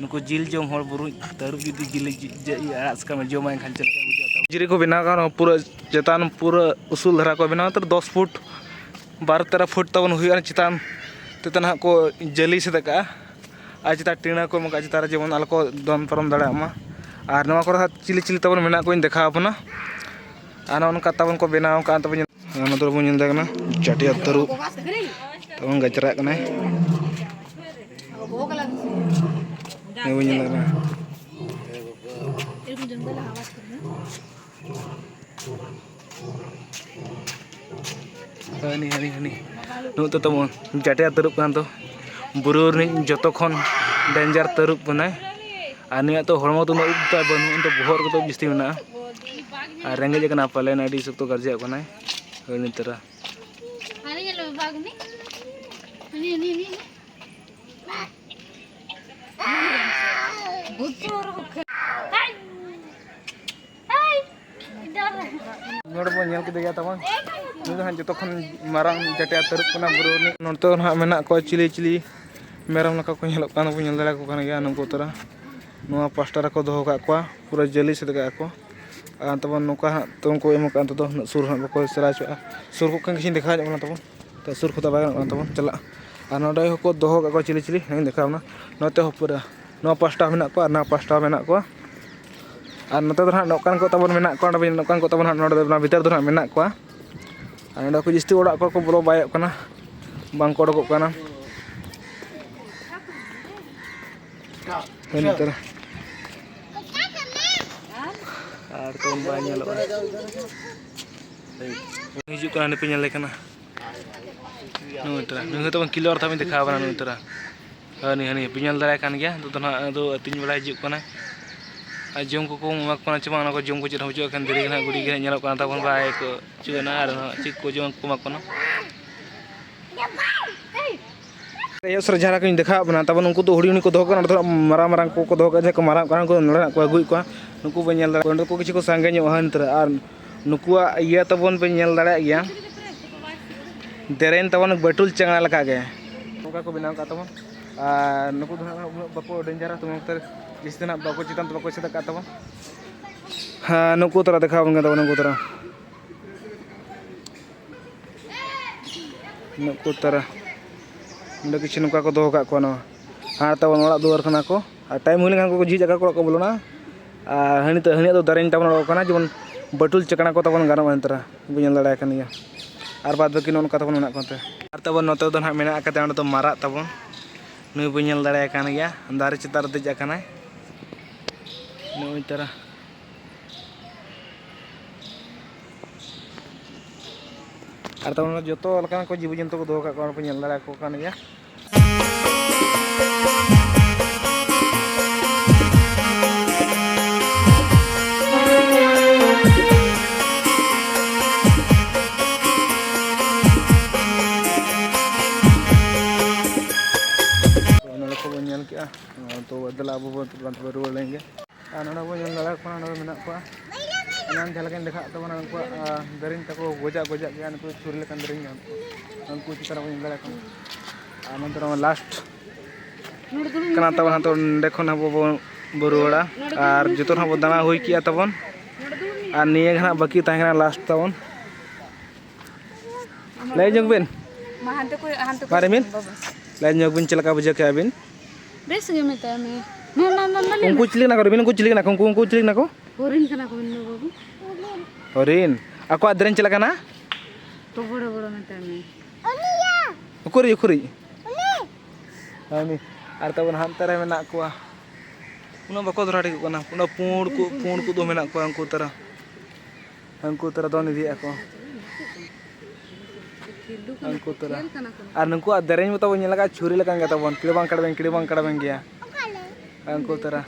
ᱱᱩᱠᱩ ᱡᱤᱞ ᱡᱚᱢ ᱦᱚᱲ ᱵᱩᱨᱩᱡ ᱛᱟᱹᱨᱩᱵ ᱡᱩᱫᱤ ᱡᱤᱞ ᱡᱤ-, ᱡᱤ-, ᱤᱭᱟᱹ ᱟᱲᱟᱜ ᱥᱟᱠᱟᱢ ᱮ ᱡᱚᱢᱟᱭ ᱮᱱᱠᱷᱟᱱ ᱪᱮᱫ ᱞᱮᱠᱟ ᱵᱩᱡᱷᱟᱹᱜᱼᱟ ᱛᱟᱵᱚᱱ? ᱯᱩᱡᱽᱨᱤ ᱠᱚ ᱵᱮᱱᱟᱣ ᱠᱟᱜᱼᱟ, ᱱᱚᱣᱟ ᱯᱩᱨᱟᱹ ᱪᱮᱛᱟᱱ ᱯᱩᱨᱟᱹ ᱩᱥᱩᱞ ᱫᱷᱟᱨᱟ ᱠᱚ ᱵᱮᱱᱟᱣ ᱩᱛᱟᱹᱨ, ᱫᱚᱥ ᱯᱷᱩᱴ ᱵᱟᱨᱚ ᱛᱮᱨᱚ ᱯᱷᱩᱴ ᱛᱟᱵᱚᱱ ᱦᱩᱭᱩᱜᱼᱟ᱾ ᱪᱮᱛᱟᱱ ᱛᱮ ᱱᱟᱦᱟᱜ ᱠᱚ ᱡᱟᱹᱞᱤ ᱥᱮᱫ ᱠᱟᱜᱼᱟ ᱟᱨ ᱪᱮᱛᱟᱱ ᱴᱤᱬᱟᱹ ᱠᱚ ᱮᱢ ᱠᱟᱜᱼᱟ, ᱪᱮᱛᱟᱱ ᱨᱮ ᱡᱮᱢᱚᱱ ᱟᱞᱚ ᱠᱚ ᱫᱚᱱ ᱯᱟᱨᱚᱢ ᱫᱟᱲᱮᱭᱟᱜ ᱢᱟ᱾ ᱟᱨ ᱱᱚᱣᱟ ᱠᱚᱨᱮ ᱦᱟᱸᱜ ᱪᱤᱞᱤ ᱪᱤᱞᱤ ᱛᱟᱵᱚᱱ ᱢᱮᱱᱟᱜ ᱠᱚᱣᱟᱧ ᱫᱮᱠᱷᱟᱣ ᱟᱵᱚᱱᱟ᱾ ᱟᱨ ᱱᱚᱜᱼᱚ ᱱᱚᱝᱠᱟ ᱛᱟᱵᱚᱱ ᱠᱚ ᱵᱮᱱᱟᱣ ᱠᱟᱜᱼᱟ᱾ ᱛᱟᱵᱚᱱ ᱧᱮᱞ, ᱱᱚᱣᱟ ᱫᱚ ᱵᱚᱱ ᱧᱮᱞ ᱫᱟᱲᱮᱭᱟᱜ ᱠᱟᱱᱟ, ᱡᱟᱹᱴᱤᱭᱟ ᱛᱟᱹᱨᱩᱵ ᱛᱟᱵᱚᱱ ᱜᱟᱡᱽᱨᱟᱜ ᱠᱟᱱᱟᱭ᱾ ᱱᱤᱭᱟᱹ ᱵᱚᱱ ᱧᱮᱞ ᱫᱟᱲᱮᱭᱟᱜ ᱠᱟᱱᱟ᱾ ᱦᱟᱹᱱᱤ, ᱦᱟᱹᱱᱤ, ᱦᱟᱹᱱᱤ᱾ ᱱᱩᱜ ᱛᱚ ᱛᱟᱵᱚᱱ ᱡᱟᱴᱤᱭᱟ ᱛᱟᱹᱨᱩᱵ ᱠᱟᱱ ᱫᱚ᱾ ᱵᱩᱨᱩ ᱨᱤᱱᱤᱡ ᱡᱚᱛᱚ ᱠᱷᱚᱱ danger ᱛᱟᱹᱨᱩᱵ ᱠᱟᱱᱟᱭ᱾ ᱟᱨ ᱱᱩᱭᱟᱜ ᱫᱚ ᱦᱚᱲᱢᱚ ᱫᱚ ᱩᱱᱟᱹᱜ ᱩᱵ ᱛᱟᱭ ᱵᱟᱹᱱᱩᱜᱼᱟ, ᱩᱱᱤ ᱫᱚ ᱵᱚᱦᱚᱜ ᱨᱮᱜᱮ ᱩᱵ ᱡᱟᱹᱥᱛᱤ ᱢᱮᱱᱟᱜᱼᱟ᱾ ᱟᱨ ᱨᱮᱸᱜᱮᱡ ᱟᱠᱟᱱᱟ ᱯᱟᱞᱮᱱ, ᱟᱹᱰᱤ ᱥᱚᱠᱛᱚ ᱜᱟᱨᱡᱟᱜ ᱠᱟᱱᱟᱭ᱾ ᱦᱟᱹᱱᱤ ᱛᱟᱨᱟ᱾ ᱦᱟᱹᱱᱤ ᱧᱮᱞ ᱢᱮ, ᱵᱟᱜᱽ ᱩᱱᱤ᱾ ᱦᱟᱹᱱᱤ, ᱦᱟᱹᱱᱤ, ᱦᱟᱹᱱᱤ, ᱦᱟᱹᱱᱤ᱾ ᱱᱚᱰᱮ ᱵᱚᱱ ᱧᱮᱞ ᱠᱮᱫᱮ ᱜᱮᱭᱟ ᱛᱟᱵᱚᱱ, ᱱᱩᱭ ᱫᱚ ᱦᱟᱸᱜ ᱡᱚᱛᱚ ᱠᱷᱚᱱ ᱢᱟᱨᱟᱝ ᱡᱟᱴᱤᱭᱟ ᱛᱟᱹᱨᱩᱵ ᱠᱟᱱᱟ ᱵᱩᱨᱩ ᱨᱤᱱᱤᱡ᱾ ᱱᱚᱱᱛᱮ ᱫᱚ ᱦᱟᱸᱜ ᱢᱮᱱᱟᱜ ᱠᱚᱣᱟ ᱪᱤᱞᱤ ᱪᱤᱞᱤ ᱢᱮᱨᱚᱢ ᱞᱮᱠᱟ ᱠᱚ ᱧᱮᱞᱚᱜ ᱠᱟᱱᱟ, ᱵᱚᱱ ᱧᱮᱞ ᱫᱟᱲᱮᱭᱟᱠᱚ ᱠᱟᱱ ᱜᱮᱭᱟ᱾ ᱱᱩᱠᱩ ᱛᱚᱨᱟ ᱱᱚᱣᱟ ᱯᱟᱥᱴᱟ ᱨᱮᱠᱚ ᱫᱚᱦᱚ ᱠᱟᱜ ᱠᱚᱣᱟ, ᱯᱩᱨᱟᱹ ᱡᱟᱹᱞᱤ ᱥᱮᱫ ᱠᱟᱜᱼᱟ ᱠᱚ᱾ ᱟᱨ ᱛᱟᱵᱚᱱ ᱱᱚᱝᱠᱟ ᱦᱟᱸᱜ ᱛᱚᱝ ᱠᱚ ᱮᱢ ᱠᱟᱜᱼᱟ, ᱱᱤᱛᱚᱜ ᱫᱚ ᱩᱱᱟᱹᱜ ᱥᱩᱨ ᱦᱟᱸᱜ ᱵᱟᱠᱚ ᱪᱟᱞᱟᱣ ᱦᱚᱪᱚᱣᱟᱜᱼᱟ᱾ ᱥᱩᱨ ᱠᱚ ᱠᱷᱟᱱ ᱜᱮ ᱫᱮᱠᱷᱟᱣ ᱧᱚᱜ ᱠᱟᱱᱟ ᱛᱟᱵᱚᱱ, ᱛᱚ ᱥᱩᱨ ᱠᱚᱫᱚ ᱵᱟᱭ ᱜᱟᱱᱚᱜ ᱠᱟᱱᱟ ᱛᱟᱵᱚᱱ ᱪᱟᱞᱟᱜ᱾ ᱟᱨ ᱱᱚᱰᱮ ᱦᱚᱸᱠᱚ ᱫᱚᱦᱚ ᱠᱟᱜ ᱠᱚᱣᱟ ᱪᱤᱞᱤ ᱪᱤᱞᱤ, ᱦᱮᱸ, ᱫᱮᱠᱷᱟᱣ ᱮᱱᱟ᱾ ᱱᱚᱛᱮ ᱦᱚᱸ ᱯᱩᱨᱟᱹ ᱱᱚᱣᱟ ᱯᱟᱥᱴᱟ ᱦᱚᱸ ᱢᱮᱱᱟᱜ ᱠᱚᱣᱟ ᱟᱨ ᱱᱚᱣᱟ ᱯᱟᱥᱴᱟ ᱦᱚᱸ ᱢᱮᱱᱟᱜ ᱠᱚᱣᱟ᱾ ᱟᱨ ᱱᱚᱛᱮ ᱫᱚ ᱦᱟᱸᱜ ᱱᱚᱝᱠᱟᱱ ᱠᱚ ᱛᱟᱵᱚᱱ ᱢᱮᱱᱟᱜ ᱠᱚᱣᱟ, ᱱᱚᱰᱮ ᱱᱚᱝᱠᱟᱱ ᱠᱚ ᱛᱟᱵᱚᱱ ᱦᱟᱸᱜ ᱱᱚᱰᱮ ᱫᱚ ᱚᱱᱟ ᱵᱷᱤᱛᱟᱹᱨ ᱫᱚ ᱦᱟᱸᱜ ᱢᱮᱱᱟᱜ ᱠᱚᱣᱟ᱾ ᱟᱨ ᱱᱚᱰᱮ ᱠᱚ ᱡᱟᱹᱥᱛᱤ ᱚᱲᱟᱜ ᱠᱚᱨᱮ ᱠᱚ ᱵᱚᱞᱚ ᱵᱟᱭᱚᱜ ᱠᱟᱱᱟ, ᱵᱟᱝ ᱠᱚ ᱚᱰᱚᱠᱚᱜ ᱠᱟᱱᱟ᱾ ᱦᱳᱭ, ᱱᱮᱛᱟᱨ ᱟᱨ ᱛᱟᱵᱚᱱ ᱵᱟᱭ ᱧᱮᱞᱚᱜᱼᱟ᱾ ᱦᱤᱡᱩᱜ ᱠᱟᱱᱟ, ᱱᱩᱭ ᱯᱮ ᱧᱮᱞᱮ ᱠᱟᱱᱟ᱾ ᱱᱩᱭ ᱛᱚᱨᱟ, ᱱᱩᱭ ᱦᱚᱸ ᱛᱟᱵᱚᱱ ᱠᱤᱞᱳ ᱟᱨ ᱛᱟᱵᱚᱱ ᱫᱮᱠᱷᱟᱣ ᱠᱟᱱᱟ, ᱱᱩᱭ ᱛᱚᱨᱟ᱾ ᱦᱟᱹᱱᱤ, ᱦᱟᱹᱱᱤ ᱯᱮ ᱧᱮᱞ ᱫᱟᱲᱮᱭᱟᱭ ᱠᱟᱱ ᱜᱮᱭᱟ, ᱱᱤᱛᱚᱜ ᱫᱚ ᱱᱟᱦᱟᱜ ᱟᱫᱚ ᱟᱹᱛᱤᱧ ᱵᱟᱲᱟᱭ ᱦᱤᱡᱩᱜ ᱠᱟᱱᱟᱭ᱾ ᱟᱨ ᱡᱚᱢ ᱠᱚᱠᱚ ᱮᱢᱟ ᱠᱚ ᱠᱟᱱᱟ ᱪᱮ ᱵᱟᱝ, ᱚᱱᱟ ᱠᱚ ᱡᱚᱢ ᱠᱚ ᱪᱮᱫ ᱦᱚᱸ ᱵᱟᱹᱪᱩᱜᱼᱟ, ᱮᱠᱷᱮᱱ ᱫᱷᱤᱨᱤ ᱜᱮ ᱱᱟᱦᱟᱜ ᱜᱩᱰᱤ ᱜᱮ ᱱᱟᱦᱟᱜ ᱧᱮᱞᱚᱜ ᱠᱟᱱᱟ ᱛᱟᱵᱚᱱ, ᱵᱟᱭ ᱠᱚ ᱪᱮᱫ ᱦᱚᱸ ᱟᱨ ᱱᱟᱦᱟᱜ ᱪᱮᱫ ᱠᱚ ᱡᱚᱢ ᱠᱚ ᱮᱢᱟ ᱠᱚ ᱠᱟᱱᱟ᱾ ᱮᱦᱚᱵ ᱥᱮᱫ ᱨᱮ ᱡᱟᱦᱟᱸ ᱞᱮᱠᱟᱧ ᱫᱮᱠᱷᱟᱣᱟᱫ ᱵᱚᱱᱟ, ᱛᱟᱵᱚᱱ ᱩᱱᱠᱩ ᱫᱚ ᱦᱩᱰᱤᱧ ᱦᱩᱰᱤᱧ ᱠᱚ ᱫᱚᱦᱚ ᱠᱟᱜ ᱠᱟᱱᱟ, ᱚᱸᱰᱮ ᱫᱚ ᱢᱟᱨᱟᱝ ᱢᱟᱨᱟᱝ ᱠᱚᱠᱚ ᱫᱚᱦᱚ ᱠᱟᱜᱼᱟ, ᱡᱟᱦᱟᱸᱭ ᱠᱚ ᱢᱟᱨᱟᱝ ᱠᱟᱱᱟ ᱩᱱᱠᱩ ᱱᱚᱰᱮ ᱱᱟᱜ ᱠᱚ ᱟᱹᱜᱩᱭᱮᱫ ᱠᱚᱣᱟ᱾ ᱱᱩᱠᱩ ᱵᱚᱱ ᱧᱮᱞ ᱫᱟᱲᱮᱭᱟᱜ ᱠᱚᱣᱟ, ᱱᱩᱠᱩ ᱠᱤᱪᱷᱩ ᱠᱚ ᱥᱟᱸᱜᱮ ᱧᱚᱜ ᱦᱟᱹᱱ ᱛᱚᱨᱟ, ᱟᱨ ᱱᱩᱠᱩᱣᱟᱜ ᱤᱭᱟᱹ ᱛᱟᱵᱚᱱ ᱵᱚᱱ ᱧᱮᱞ ᱫᱟᱲᱮᱭᱟᱜ ᱜᱮᱭᱟ, ᱫᱮᱨᱮᱧ ᱛᱟᱵᱚᱱ ᱵᱟᱹᱴᱩᱞ ᱪᱟᱸᱜᱟ ᱞᱮᱠᱟ ᱜᱮ ᱱᱚᱝᱠᱟ ᱠᱚ ᱵᱮᱱᱟᱣ ᱠᱟᱜ ᱛᱟᱵᱚᱱ᱾ ᱟᱨ ᱱᱩᱠᱩ ᱫᱚ ᱦᱟᱸᱜ ᱩᱱᱟᱹᱜ ᱵᱟᱠᱚ ᱰᱮᱧᱡᱟᱨᱟ, ᱛᱚ ᱚᱱᱟ ᱠᱷᱟᱹᱛᱤᱨ ᱡᱟᱹᱥᱛᱤ ᱫᱚ ᱦᱟᱸᱜ ᱵᱟᱠᱚ ᱪᱮᱛᱟᱱ ᱛᱮ ᱵᱟᱠᱚ ᱥᱮᱫ ᱠᱟᱜ ᱛᱟᱵᱚᱱ᱾ ᱦᱮᱸ, ᱱᱩᱠᱩ ᱛᱚᱨᱟ ᱫᱮᱠᱷᱟᱣ ᱵᱚᱱ ᱠᱟᱱ ᱛᱟᱵᱚᱱᱟ, ᱱᱩᱠᱩ ᱛᱚᱨᱟ᱾ ᱱᱩᱠᱩ ᱛᱟᱨᱟ ᱱᱚᱰᱮ ᱠᱤᱪᱷᱩ ᱱᱚᱝᱠᱟ ᱠᱚ ᱫᱚᱦᱚ ᱠᱟᱜ ᱠᱚᱣᱟ᱾ ᱱᱚᱣᱟ ᱟᱨ ᱛᱟᱵᱚᱱ ᱚᱲᱟᱜ ᱫᱩᱣᱟᱹᱨ ᱠᱟᱱᱟ ᱠᱚ, ᱟᱨ ᱴᱟᱭᱤᱢ ᱦᱩᱭ ᱞᱮᱱᱠᱷᱟᱱ ᱩᱱᱠᱩ ᱠᱚ ᱡᱷᱤᱡ ᱟᱠᱟ ᱠᱚ, ᱚᱲᱟᱜ ᱠᱚ ᱵᱚᱞᱚᱱᱟ᱾ ᱟᱨ ᱦᱟᱹᱱᱤ ᱛᱚ, ᱦᱟᱹᱱᱤᱭᱟᱜ ᱫᱚ ᱫᱟᱨᱮᱧ ᱛᱟᱵᱚᱱ ᱚᱰᱚᱠ ᱠᱟᱱᱟ, ᱡᱮᱢᱚᱱ ᱵᱟᱹᱴᱩᱞ ᱪᱟᱠᱲᱟ ᱠᱚ ᱛᱟᱵᱚᱱ ᱜᱟᱱᱚᱜᱼᱟ ᱱᱮᱛᱟᱨ, ᱵᱚᱱ ᱧᱮᱞ ᱫᱟᱲᱮᱭᱟᱭ ᱠᱟᱱ ᱜᱮᱭᱟ᱾ ᱟᱨ ᱵᱟᱫ ᱵᱟᱹᱠᱤ ᱱᱚᱜᱼᱚ ᱱᱚᱝᱠᱟ ᱛᱟᱵᱚᱱ ᱢᱮᱱᱟᱜ ᱠᱚᱣᱟ ᱱᱚᱛᱮ᱾ ᱟᱨ ᱛᱟᱵᱚᱱ ᱱᱚᱛᱮ ᱫᱚ ᱱᱟᱦᱟᱜ ᱢᱮᱱᱟᱜ ᱟᱠᱟᱫᱟ, ᱚᱸᱰᱮ ᱫᱚ ᱢᱟᱨᱟᱜ ᱛᱟᱵᱚᱱ, ᱱᱩᱭ ᱵᱚᱱ ᱧᱮᱞ ᱫᱟᱲᱮᱭᱟᱭ ᱠᱟᱱ ᱜᱮᱭᱟ, ᱫᱟᱨᱮ ᱪᱮᱛᱟᱱ ᱨᱮ ᱫᱮᱡ ᱟᱠᱟᱱᱟᱭ ᱱᱩᱜᱼᱩᱭ ᱛᱟᱨᱟ᱾ ᱟᱨ ᱛᱟᱵᱚᱱ ᱡᱚᱛᱚ ᱞᱮᱠᱟᱱ ᱠᱚ ᱡᱤᱵᱽ ᱡᱚᱱᱛᱩ ᱠᱚ ᱫᱚᱦᱚ ᱠᱟᱜ ᱠᱚᱣᱟ, ᱚᱱᱟ ᱯᱮ ᱧᱮᱞ ᱫᱟᱲᱮᱭᱟᱠᱚ ᱠᱟᱱ ᱜᱮᱭᱟ᱾ ᱱᱚᱰᱮ ᱠᱚ ᱵᱚᱱ ᱧᱮᱞ ᱠᱮᱜᱼᱟ, ᱛᱚ ᱫᱮᱞᱟ ᱟᱵᱚ ᱵᱚᱱ ᱨᱩᱣᱟᱹᱲ ᱞᱮᱱ ᱜᱮ᱾ ᱟᱨ ᱱᱚᱰᱮ ᱵᱚᱱ ᱧᱮᱞ ᱫᱟᱲᱮᱭᱟᱠᱚ ᱠᱟᱱᱟ, ᱱᱚᱰᱮ ᱢᱮᱱᱟᱜ ᱠᱚᱣᱟ᱾ ᱮᱱᱟᱝ ᱡᱟᱦᱟᱸ ᱞᱮᱠᱟᱧ ᱫᱮᱠᱷᱟᱣᱟᱫ ᱛᱟᱵᱚᱱᱟ, ᱩᱱᱠᱩᱣᱟᱜ, ᱟᱸ, ᱫᱮᱨᱮᱧ ᱛᱟᱠᱚ ᱜᱚᱡᱟᱜ ᱜᱚᱡᱟᱜ ᱜᱮᱭᱟ, ᱱᱩᱠᱩ ᱪᱷᱩᱨᱤ ᱞᱮᱠᱟᱱ ᱫᱮᱨᱮᱧ ᱧᱟᱢ ᱠᱚᱣᱟ᱾ ᱩᱱᱠᱩ ᱪᱮᱛᱟᱱ ᱨᱮ ᱵᱚᱱ ᱧᱮᱞ ᱫᱟᱲᱮᱭᱟᱜ ᱠᱟᱱᱟ᱾ ᱟᱨ ᱱᱚᱱᱛᱮ ᱨᱮ ᱞᱟᱥᱴ ᱠᱟᱱᱟ ᱛᱟᱵᱚᱱ, ᱦᱟᱱᱛᱮ ᱚᱸᱰᱮ ᱠᱷᱚᱱ ᱟᱵᱚ ᱵᱚᱱ ᱨᱩᱣᱟᱹᱲᱟ᱾ ᱟᱨ ᱡᱚᱛᱚ ᱦᱚᱲ ᱵᱚᱱ ᱫᱟᱬᱟ ᱦᱩᱭ ᱠᱮᱜᱼᱟ ᱛᱟᱵᱚᱱ᱾ ᱟᱨ ᱱᱤᱭᱟᱹ ᱜᱮ ᱦᱟᱸᱜ ᱵᱟᱹᱠᱤ ᱛᱟᱦᱮᱸ ᱠᱟᱱᱟ ᱞᱟᱥᱴ ᱛᱟᱵᱚᱱ᱾ ᱞᱟᱹᱭ ᱧᱚᱜ ᱵᱤᱱ᱾ ᱢᱟ ᱦᱟᱱᱛᱮ ᱠᱚᱭᱚᱜ, ᱦᱟᱱᱛᱮ ᱢᱟ ᱠᱚᱭᱚᱜ ᱨᱤᱢᱤᱞ᱾ ᱵᱟᱹᱵᱩ᱾ ᱞᱟᱹᱭ ᱧᱚᱜ ᱵᱤᱱ, ᱪᱮᱫ ᱞᱮᱠᱟ ᱵᱩᱡᱷᱟᱹᱣ ᱠᱮᱜᱼᱟ ᱵᱤᱱ? ᱵᱮᱥ ᱜᱮ ᱢᱮᱛᱟᱭ ᱢᱮ᱾ ᱢᱟ, ᱢᱟ, ᱢᱟ, ᱢᱟ, ᱞᱟᱹᱭ ᱢᱮ᱾ ᱩᱱᱠᱩ ᱪᱤᱞᱤ ᱠᱟᱱᱟ ᱠᱚ? ᱨᱤᱢᱤᱞ, ᱩᱱᱠᱩ ᱪᱤᱞᱤ ᱠᱟᱱᱟ ᱠᱚ? ᱩᱱᱠᱩ, ᱩᱱᱠᱩ ᱪᱤᱞᱤ ᱠᱟᱱᱟ ᱠᱚ? ᱦᱚᱨᱤᱱ ᱠᱟᱱᱟ ᱠᱚ ᱢᱮᱱ ᱢᱮ ᱵᱟᱹᱵᱩ᱾ ᱦᱚᱨᱤᱱ᱾ ᱟᱠᱚᱣᱟᱜ ᱫᱮᱨᱮᱧ ᱪᱮᱫ ᱞᱮᱠᱟᱱᱟ? ᱛᱚ ᱵᱚᱲᱚ ᱵᱚᱲᱚ ᱢᱮᱛᱟᱭ ᱢᱮ᱾ ᱩᱠᱩᱨᱤᱡ, ᱩᱠᱩᱨᱤᱡ? ᱦᱟᱹᱱᱤ᱾ ᱟᱨ ᱛᱟᱵᱚᱱ ᱦᱟᱱᱛᱮ ᱨᱮ ᱢᱮᱱᱟᱜ ᱠᱚᱣᱟ᱾ ᱩᱱᱟᱹᱜ ᱵᱟᱠᱚ ᱫᱷᱚᱨᱟ ᱴᱷᱤᱠᱚᱜ ᱠᱟᱱᱟ᱾ ᱩᱱᱟᱹᱜ ᱯᱩᱸᱰ ᱠᱚ, ᱯᱩᱸᱰ ᱠᱚᱫᱚ ᱢᱮᱱᱟᱜ ᱠᱚᱣᱟ ᱩᱱᱠᱩ ᱛᱟᱨᱟ᱾ ᱩᱱᱠᱩ ᱛᱟᱨᱟ ᱫᱚᱱ ᱤᱫᱤᱭᱮᱫᱼᱟ ᱠᱚ᱾ ᱠᱷᱮᱞ ᱫᱚ ᱠᱟᱱᱟ ᱩᱱᱠᱩ ᱠᱚ, ᱛᱟᱨᱟ᱾ ᱠᱷᱮᱞ ᱠᱟᱱᱟ ᱠᱚ᱾ ᱟᱨ ᱱᱩᱠᱩᱣᱟᱜ ᱫᱮᱨᱮᱧ ᱢᱚᱛᱚ ᱵᱚᱱ ᱧᱮᱞ ᱟᱠᱟᱫ, ᱪᱷᱩᱨᱤ ᱞᱮᱠᱟᱱ ᱜᱮ ᱛᱟᱵᱚᱱ, ᱠᱤᱲᱵᱟᱝ ᱠᱟᱲᱵᱮᱝ, ᱠᱤᱲᱵᱟᱝ ᱠᱟᱲᱵᱮᱝ ᱜᱮᱭᱟ᱾ ᱩᱱᱠᱩ ᱛᱟᱨᱟ᱾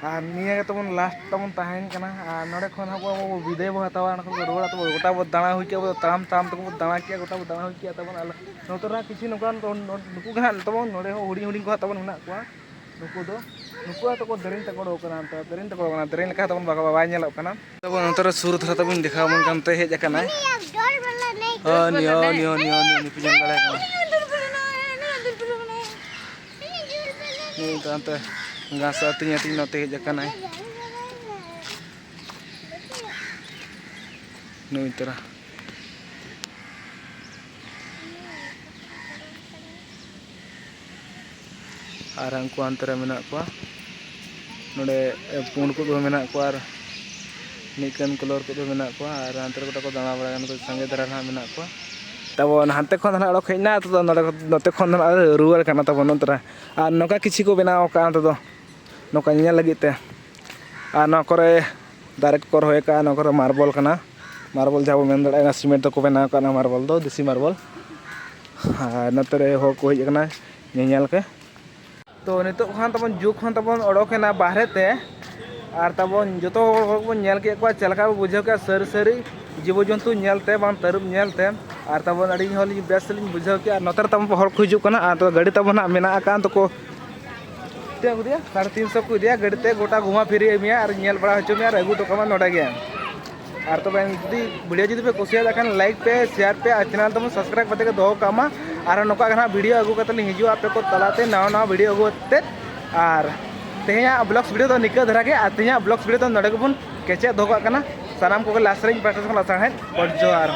ᱟᱨ ᱱᱤᱭᱟᱹ ᱜᱮ ᱛᱟᱵᱚᱱ last ᱛᱟᱵᱚᱱ ᱛᱟᱦᱮᱱ ᱠᱟᱱᱟ᱾ ᱟᱨ ᱱᱚᱰᱮ ᱠᱷᱚᱱ ᱦᱟᱸᱜ ᱟᱵᱚ ᱵᱤᱫᱟᱹᱭ ᱵᱚ ᱦᱟᱛᱟᱣᱟ, ᱚᱸᱰᱮ ᱠᱷᱚᱱ ᱵᱚ ᱨᱩᱣᱟᱹᱲᱟ᱾ ᱛᱟᱵᱚ ᱜᱚᱴᱟ ᱵᱚ ᱫᱟᱬᱟ ᱦᱩᱭ ᱠᱮᱜᱼᱟ, ᱟᱵᱚ ᱫᱚ ᱛᱟᱲᱟᱢ ᱛᱟᱲᱟᱢ ᱛᱮᱜᱮ ᱵᱚ ᱫᱟᱬᱟ ᱠᱮᱜᱼᱟ, ᱜᱚᱴᱟ ᱵᱚ ᱫᱟᱬᱟ ᱦᱩᱭ ᱠᱮᱜᱼᱟ ᱛᱟᱵᱚᱱ᱾ ᱟᱨ ᱱᱚᱛᱮ ᱨᱮ ᱦᱟᱸᱜ ᱠᱤᱪᱷᱩ ᱱᱚᱝᱠᱟᱱ ᱱᱩᱠᱩ ᱜᱮ ᱦᱟᱸᱜ ᱛᱟᱵᱚᱱ ᱱᱚᱰᱮ ᱦᱚᱸ ᱦᱩᱰᱤᱧ ᱦᱩᱰᱤᱧ ᱠᱚ ᱦᱟᱸᱜ ᱛᱟᱵᱚᱱ ᱢᱮᱱᱟᱜ ᱠᱚᱣᱟ᱾ ᱱᱩᱠᱩ ᱫᱚ, ᱱᱩᱠᱩᱣᱟᱜ ᱫᱚᱠᱚ ᱫᱮᱨᱮᱧ ᱛᱟᱠᱚ ᱚᱰᱚᱠ ᱠᱟᱱᱟ, ᱱᱚᱛᱮ ᱫᱮᱨᱮᱧ ᱛᱟᱠᱚ ᱚᱰᱚᱠ ᱠᱟᱱᱟ, ᱫᱮᱨᱮᱧ ᱞᱮᱠᱟ ᱛᱟᱵᱚᱱ ᱵᱟᱵᱟ ᱵᱟᱭ ᱧᱮᱞᱚᱜ ᱠᱟᱱᱟ᱾ ᱛᱟᱵᱚᱱ ᱱᱚᱛᱮ ᱨᱮ ᱥᱩᱨ ᱫᱷᱟᱨᱟ ᱛᱟᱵᱚᱱ ᱫᱮᱠᱷᱟᱣ ᱟᱵᱚᱱ ᱠᱟᱱ ᱛᱮ ᱦᱮᱡ ᱟᱠᱟᱱᱟᱭ᱾ ᱦᱳᱭ, ᱱᱤᱭᱟᱹ, ᱱᱤᱭᱟᱹ, ᱱᱤᱭᱟᱹ, ᱱᱤᱭᱟᱹ, ᱱᱤᱭᱟᱹ ᱯᱮ ᱧᱮᱞ ᱫᱟᱲᱮᱭᱟᱜ ᱠᱟᱱᱟ᱾ ᱱᱩᱭ ᱫᱚ ᱦᱟᱱᱛᱮ ᱜᱷᱟᱥ ᱟᱹᱛᱤᱧ ᱟᱹᱛᱤᱧ ᱱᱚᱛᱮ ᱦᱮᱡ ᱟᱠᱟᱱᱟᱭ᱾ ᱱᱩᱭ ᱛᱚᱨᱟ᱾ ᱟᱨ ᱩᱱᱠᱩ ᱦᱟᱱᱛᱮ ᱨᱮ ᱢᱮᱱᱟᱜ ᱠᱚᱣᱟ᱾ ᱱᱚᱰᱮ ᱯᱩᱸᱰ ᱠᱚᱫᱚ ᱢᱮᱱᱟᱜ ᱠᱚᱣᱟ ᱟᱨ ᱢᱤᱫᱴᱮᱱ colour ᱠᱚᱫᱚ ᱢᱮᱱᱟᱜ ᱠᱚᱣᱟ᱾ ᱟᱨ ᱦᱟᱱᱛᱮ ᱨᱮ ᱜᱚᱴᱟ ᱠᱚ ᱫᱟᱬᱟ ᱵᱟᱲᱟᱭ ᱠᱟᱱᱟ, ᱥᱟᱸᱜᱮ ᱫᱷᱟᱨᱟ ᱱᱟᱦᱟᱜ ᱢᱮᱱᱟᱜ ᱠᱚᱣᱟ᱾ ᱛᱟᱵᱚᱱ ᱦᱟᱱᱛᱮ ᱠᱷᱚᱱ ᱫᱚ ᱱᱟᱦᱟᱜ ᱚᱰᱚᱠ ᱦᱮᱡ ᱮᱱᱟ, ᱛᱚ ᱱᱚᱰᱮ, ᱱᱚᱛᱮ ᱠᱷᱚᱱ ᱫᱚ ᱱᱟᱦᱟᱜ ᱨᱩᱣᱟᱹᱲ ᱠᱟᱱᱟ ᱛᱟᱵᱚᱱ ᱱᱚᱛᱮ ᱨᱮ᱾ ᱟᱨ ᱱᱚᱝᱠᱟ ᱠᱤᱪᱷᱩ ᱠᱚ ᱵᱮᱱᱟᱣ ᱟᱠᱟᱫᱼᱟ ᱱᱚᱛᱮ ᱫᱚ, ᱱᱚᱝᱠᱟ ᱧᱮᱧᱮᱞ ᱞᱟᱹᱜᱤᱫ ᱛᱮ᱾ ᱟᱨ ᱱᱚᱣᱟ ᱠᱚᱨᱮ ᱫᱟᱨᱮ ᱠᱚᱠᱚ ᱨᱚᱦᱚᱭ ᱟᱠᱟᱫᱼᱟ, ᱱᱚᱣᱟ ᱠᱚᱨᱮ marble ᱠᱟᱱᱟ, marble ᱡᱟᱦᱟᱸ ᱵᱚ ᱢᱮᱱ ᱫᱟᱲᱮᱭᱟᱜᱼᱟ, ᱚᱱᱟ cement ᱛᱮᱠᱚ ᱵᱮᱱᱟᱣ ᱟᱠᱟᱫᱼᱟ, ᱚᱱᱟ marble ᱫᱚ ᱫᱮᱥᱤ marble᱾ ᱟᱨ ᱱᱚᱛᱮ ᱨᱮ ᱦᱚᱲ ᱠᱚ ᱦᱮᱡ ᱟᱠᱟᱱᱟ ᱧᱮᱧᱮᱞ ᱠᱚ᱾ ᱛᱚ ᱱᱤᱛᱚᱜ ᱠᱷᱟᱱ ᱛᱟᱵᱚᱱ ᱡᱩ ᱠᱷᱚᱱ ᱛᱟᱵᱚᱱ ᱚᱰᱚᱠ ᱮᱱᱟ ᱵᱟᱦᱨᱮ ᱛᱮ, ᱟᱨ ᱛᱟᱵᱚᱱ ᱡᱚᱛᱚ ᱦᱚᱲ ᱵᱚᱱ ᱧᱮᱞ ᱠᱮᱫ ᱠᱚᱣᱟ, ᱪᱮᱫ ᱞᱮᱠᱟ ᱵᱚ ᱵᱩᱡᱷᱟᱹᱣ ᱠᱮᱫᱼᱟ? ᱥᱟᱹᱨᱤ ᱥᱟᱹᱨᱤ ᱡᱤᱵᱚ ᱡᱚᱱᱛᱩ ᱧᱮᱞ ᱛᱮ, ᱵᱟᱝ ᱛᱟᱹᱨᱩᱵ ᱧᱮᱞ ᱛᱮ, ᱟᱨ ᱛᱟᱵᱚᱱ ᱟᱹᱰᱤ ᱦᱚᱸ ᱵᱮᱥ ᱞᱤᱧ ᱵᱩᱡᱷᱟᱹᱣ ᱠᱮᱫᱼᱟ᱾ ᱟᱨ ᱱᱚᱛᱮ ᱨᱮ ᱛᱟᱵᱚᱱ ᱦᱚᱲ ᱠᱚ ᱦᱤᱡᱩᱜ ᱠᱟᱱᱟ, ᱟᱨ ᱛᱚᱵᱮ ᱜᱟᱹᱰᱤ ᱛᱟᱵᱚᱱ ᱦᱟᱸᱜ ᱢᱮᱱᱟᱜ ᱟᱠᱟᱫ ᱛᱟᱠᱚ, ᱛᱤᱱᱟᱹᱜ ᱠᱚ ᱤᱫᱤᱭᱟ? ᱥᱟᱲᱮ ᱛᱤᱱ ᱥᱚ ᱠᱚ ᱤᱫᱤᱭᱟ ᱜᱟᱹᱰᱤ ᱛᱮ, ᱜᱚᱴᱟ ᱜᱷᱩᱢᱟ ᱯᱷᱤᱨᱤ ᱢᱮᱭᱟ ᱟᱨ ᱧᱮᱞ ᱵᱟᱲᱟ ᱦᱚᱪᱚ ᱢᱮᱭᱟ ᱟᱨ ᱟᱹᱜᱩ ᱦᱚᱴᱚ ᱠᱟᱢᱟ ᱱᱚᱰᱮ ᱜᱮ᱾ ᱟᱨ ᱛᱚᱵᱮ ᱡᱩᱫᱤ video ᱡᱩᱫᱤ ᱯᱮ ᱠᱩᱥᱤᱭᱟᱫ ᱠᱷᱟᱱ like ᱯᱮ, share ᱯᱮ ᱟᱨ channel ᱛᱟᱵᱚᱱ subscribe ᱠᱟᱛᱮ ᱜᱮ ᱫᱚᱦᱚ ᱠᱟᱜ ᱢᱟ᱾ ᱟᱨ ᱱᱚᱝᱠᱟ ᱜᱮ ᱱᱟᱦᱟᱜ video ᱟᱹᱜᱩ ᱠᱟᱛᱮ ᱞᱤᱧ ᱦᱤᱡᱩᱜᱼᱟ ᱟᱯᱮ ᱠᱚ ᱛᱟᱞᱟᱛᱮ ᱱᱟᱣᱟ ᱱᱟᱣᱟ video ᱟᱹᱜᱩ ᱠᱟᱛᱮ᱾ ᱟᱨ ᱛᱮᱦᱮᱧᱟᱜ vlogs video ᱫᱚ ᱱᱤᱝᱠᱟᱹ ᱫᱷᱟᱨᱟ ᱜᱮ, ᱟᱨ ᱛᱮᱦᱮᱧᱟᱜ vlogs video ᱫᱚ ᱱᱚᱰᱮ ᱜᱮᱵᱚᱱ ᱠᱮᱪᱮᱫ ᱫᱚᱦᱚ ᱠᱟᱜ ᱠᱟᱱᱟ᱾ ᱥᱟᱱᱟᱢ ᱠᱚᱜᱮ ᱞᱟᱥ ᱨᱮ ᱤᱧ ᱯᱟᱦᱴᱟ ᱥᱮᱫ ᱠᱷᱚᱱ ᱞᱟᱥᱟᱲᱦᱮᱫ ᱜᱚᱰ ᱡᱚᱦᱟᱨ᱾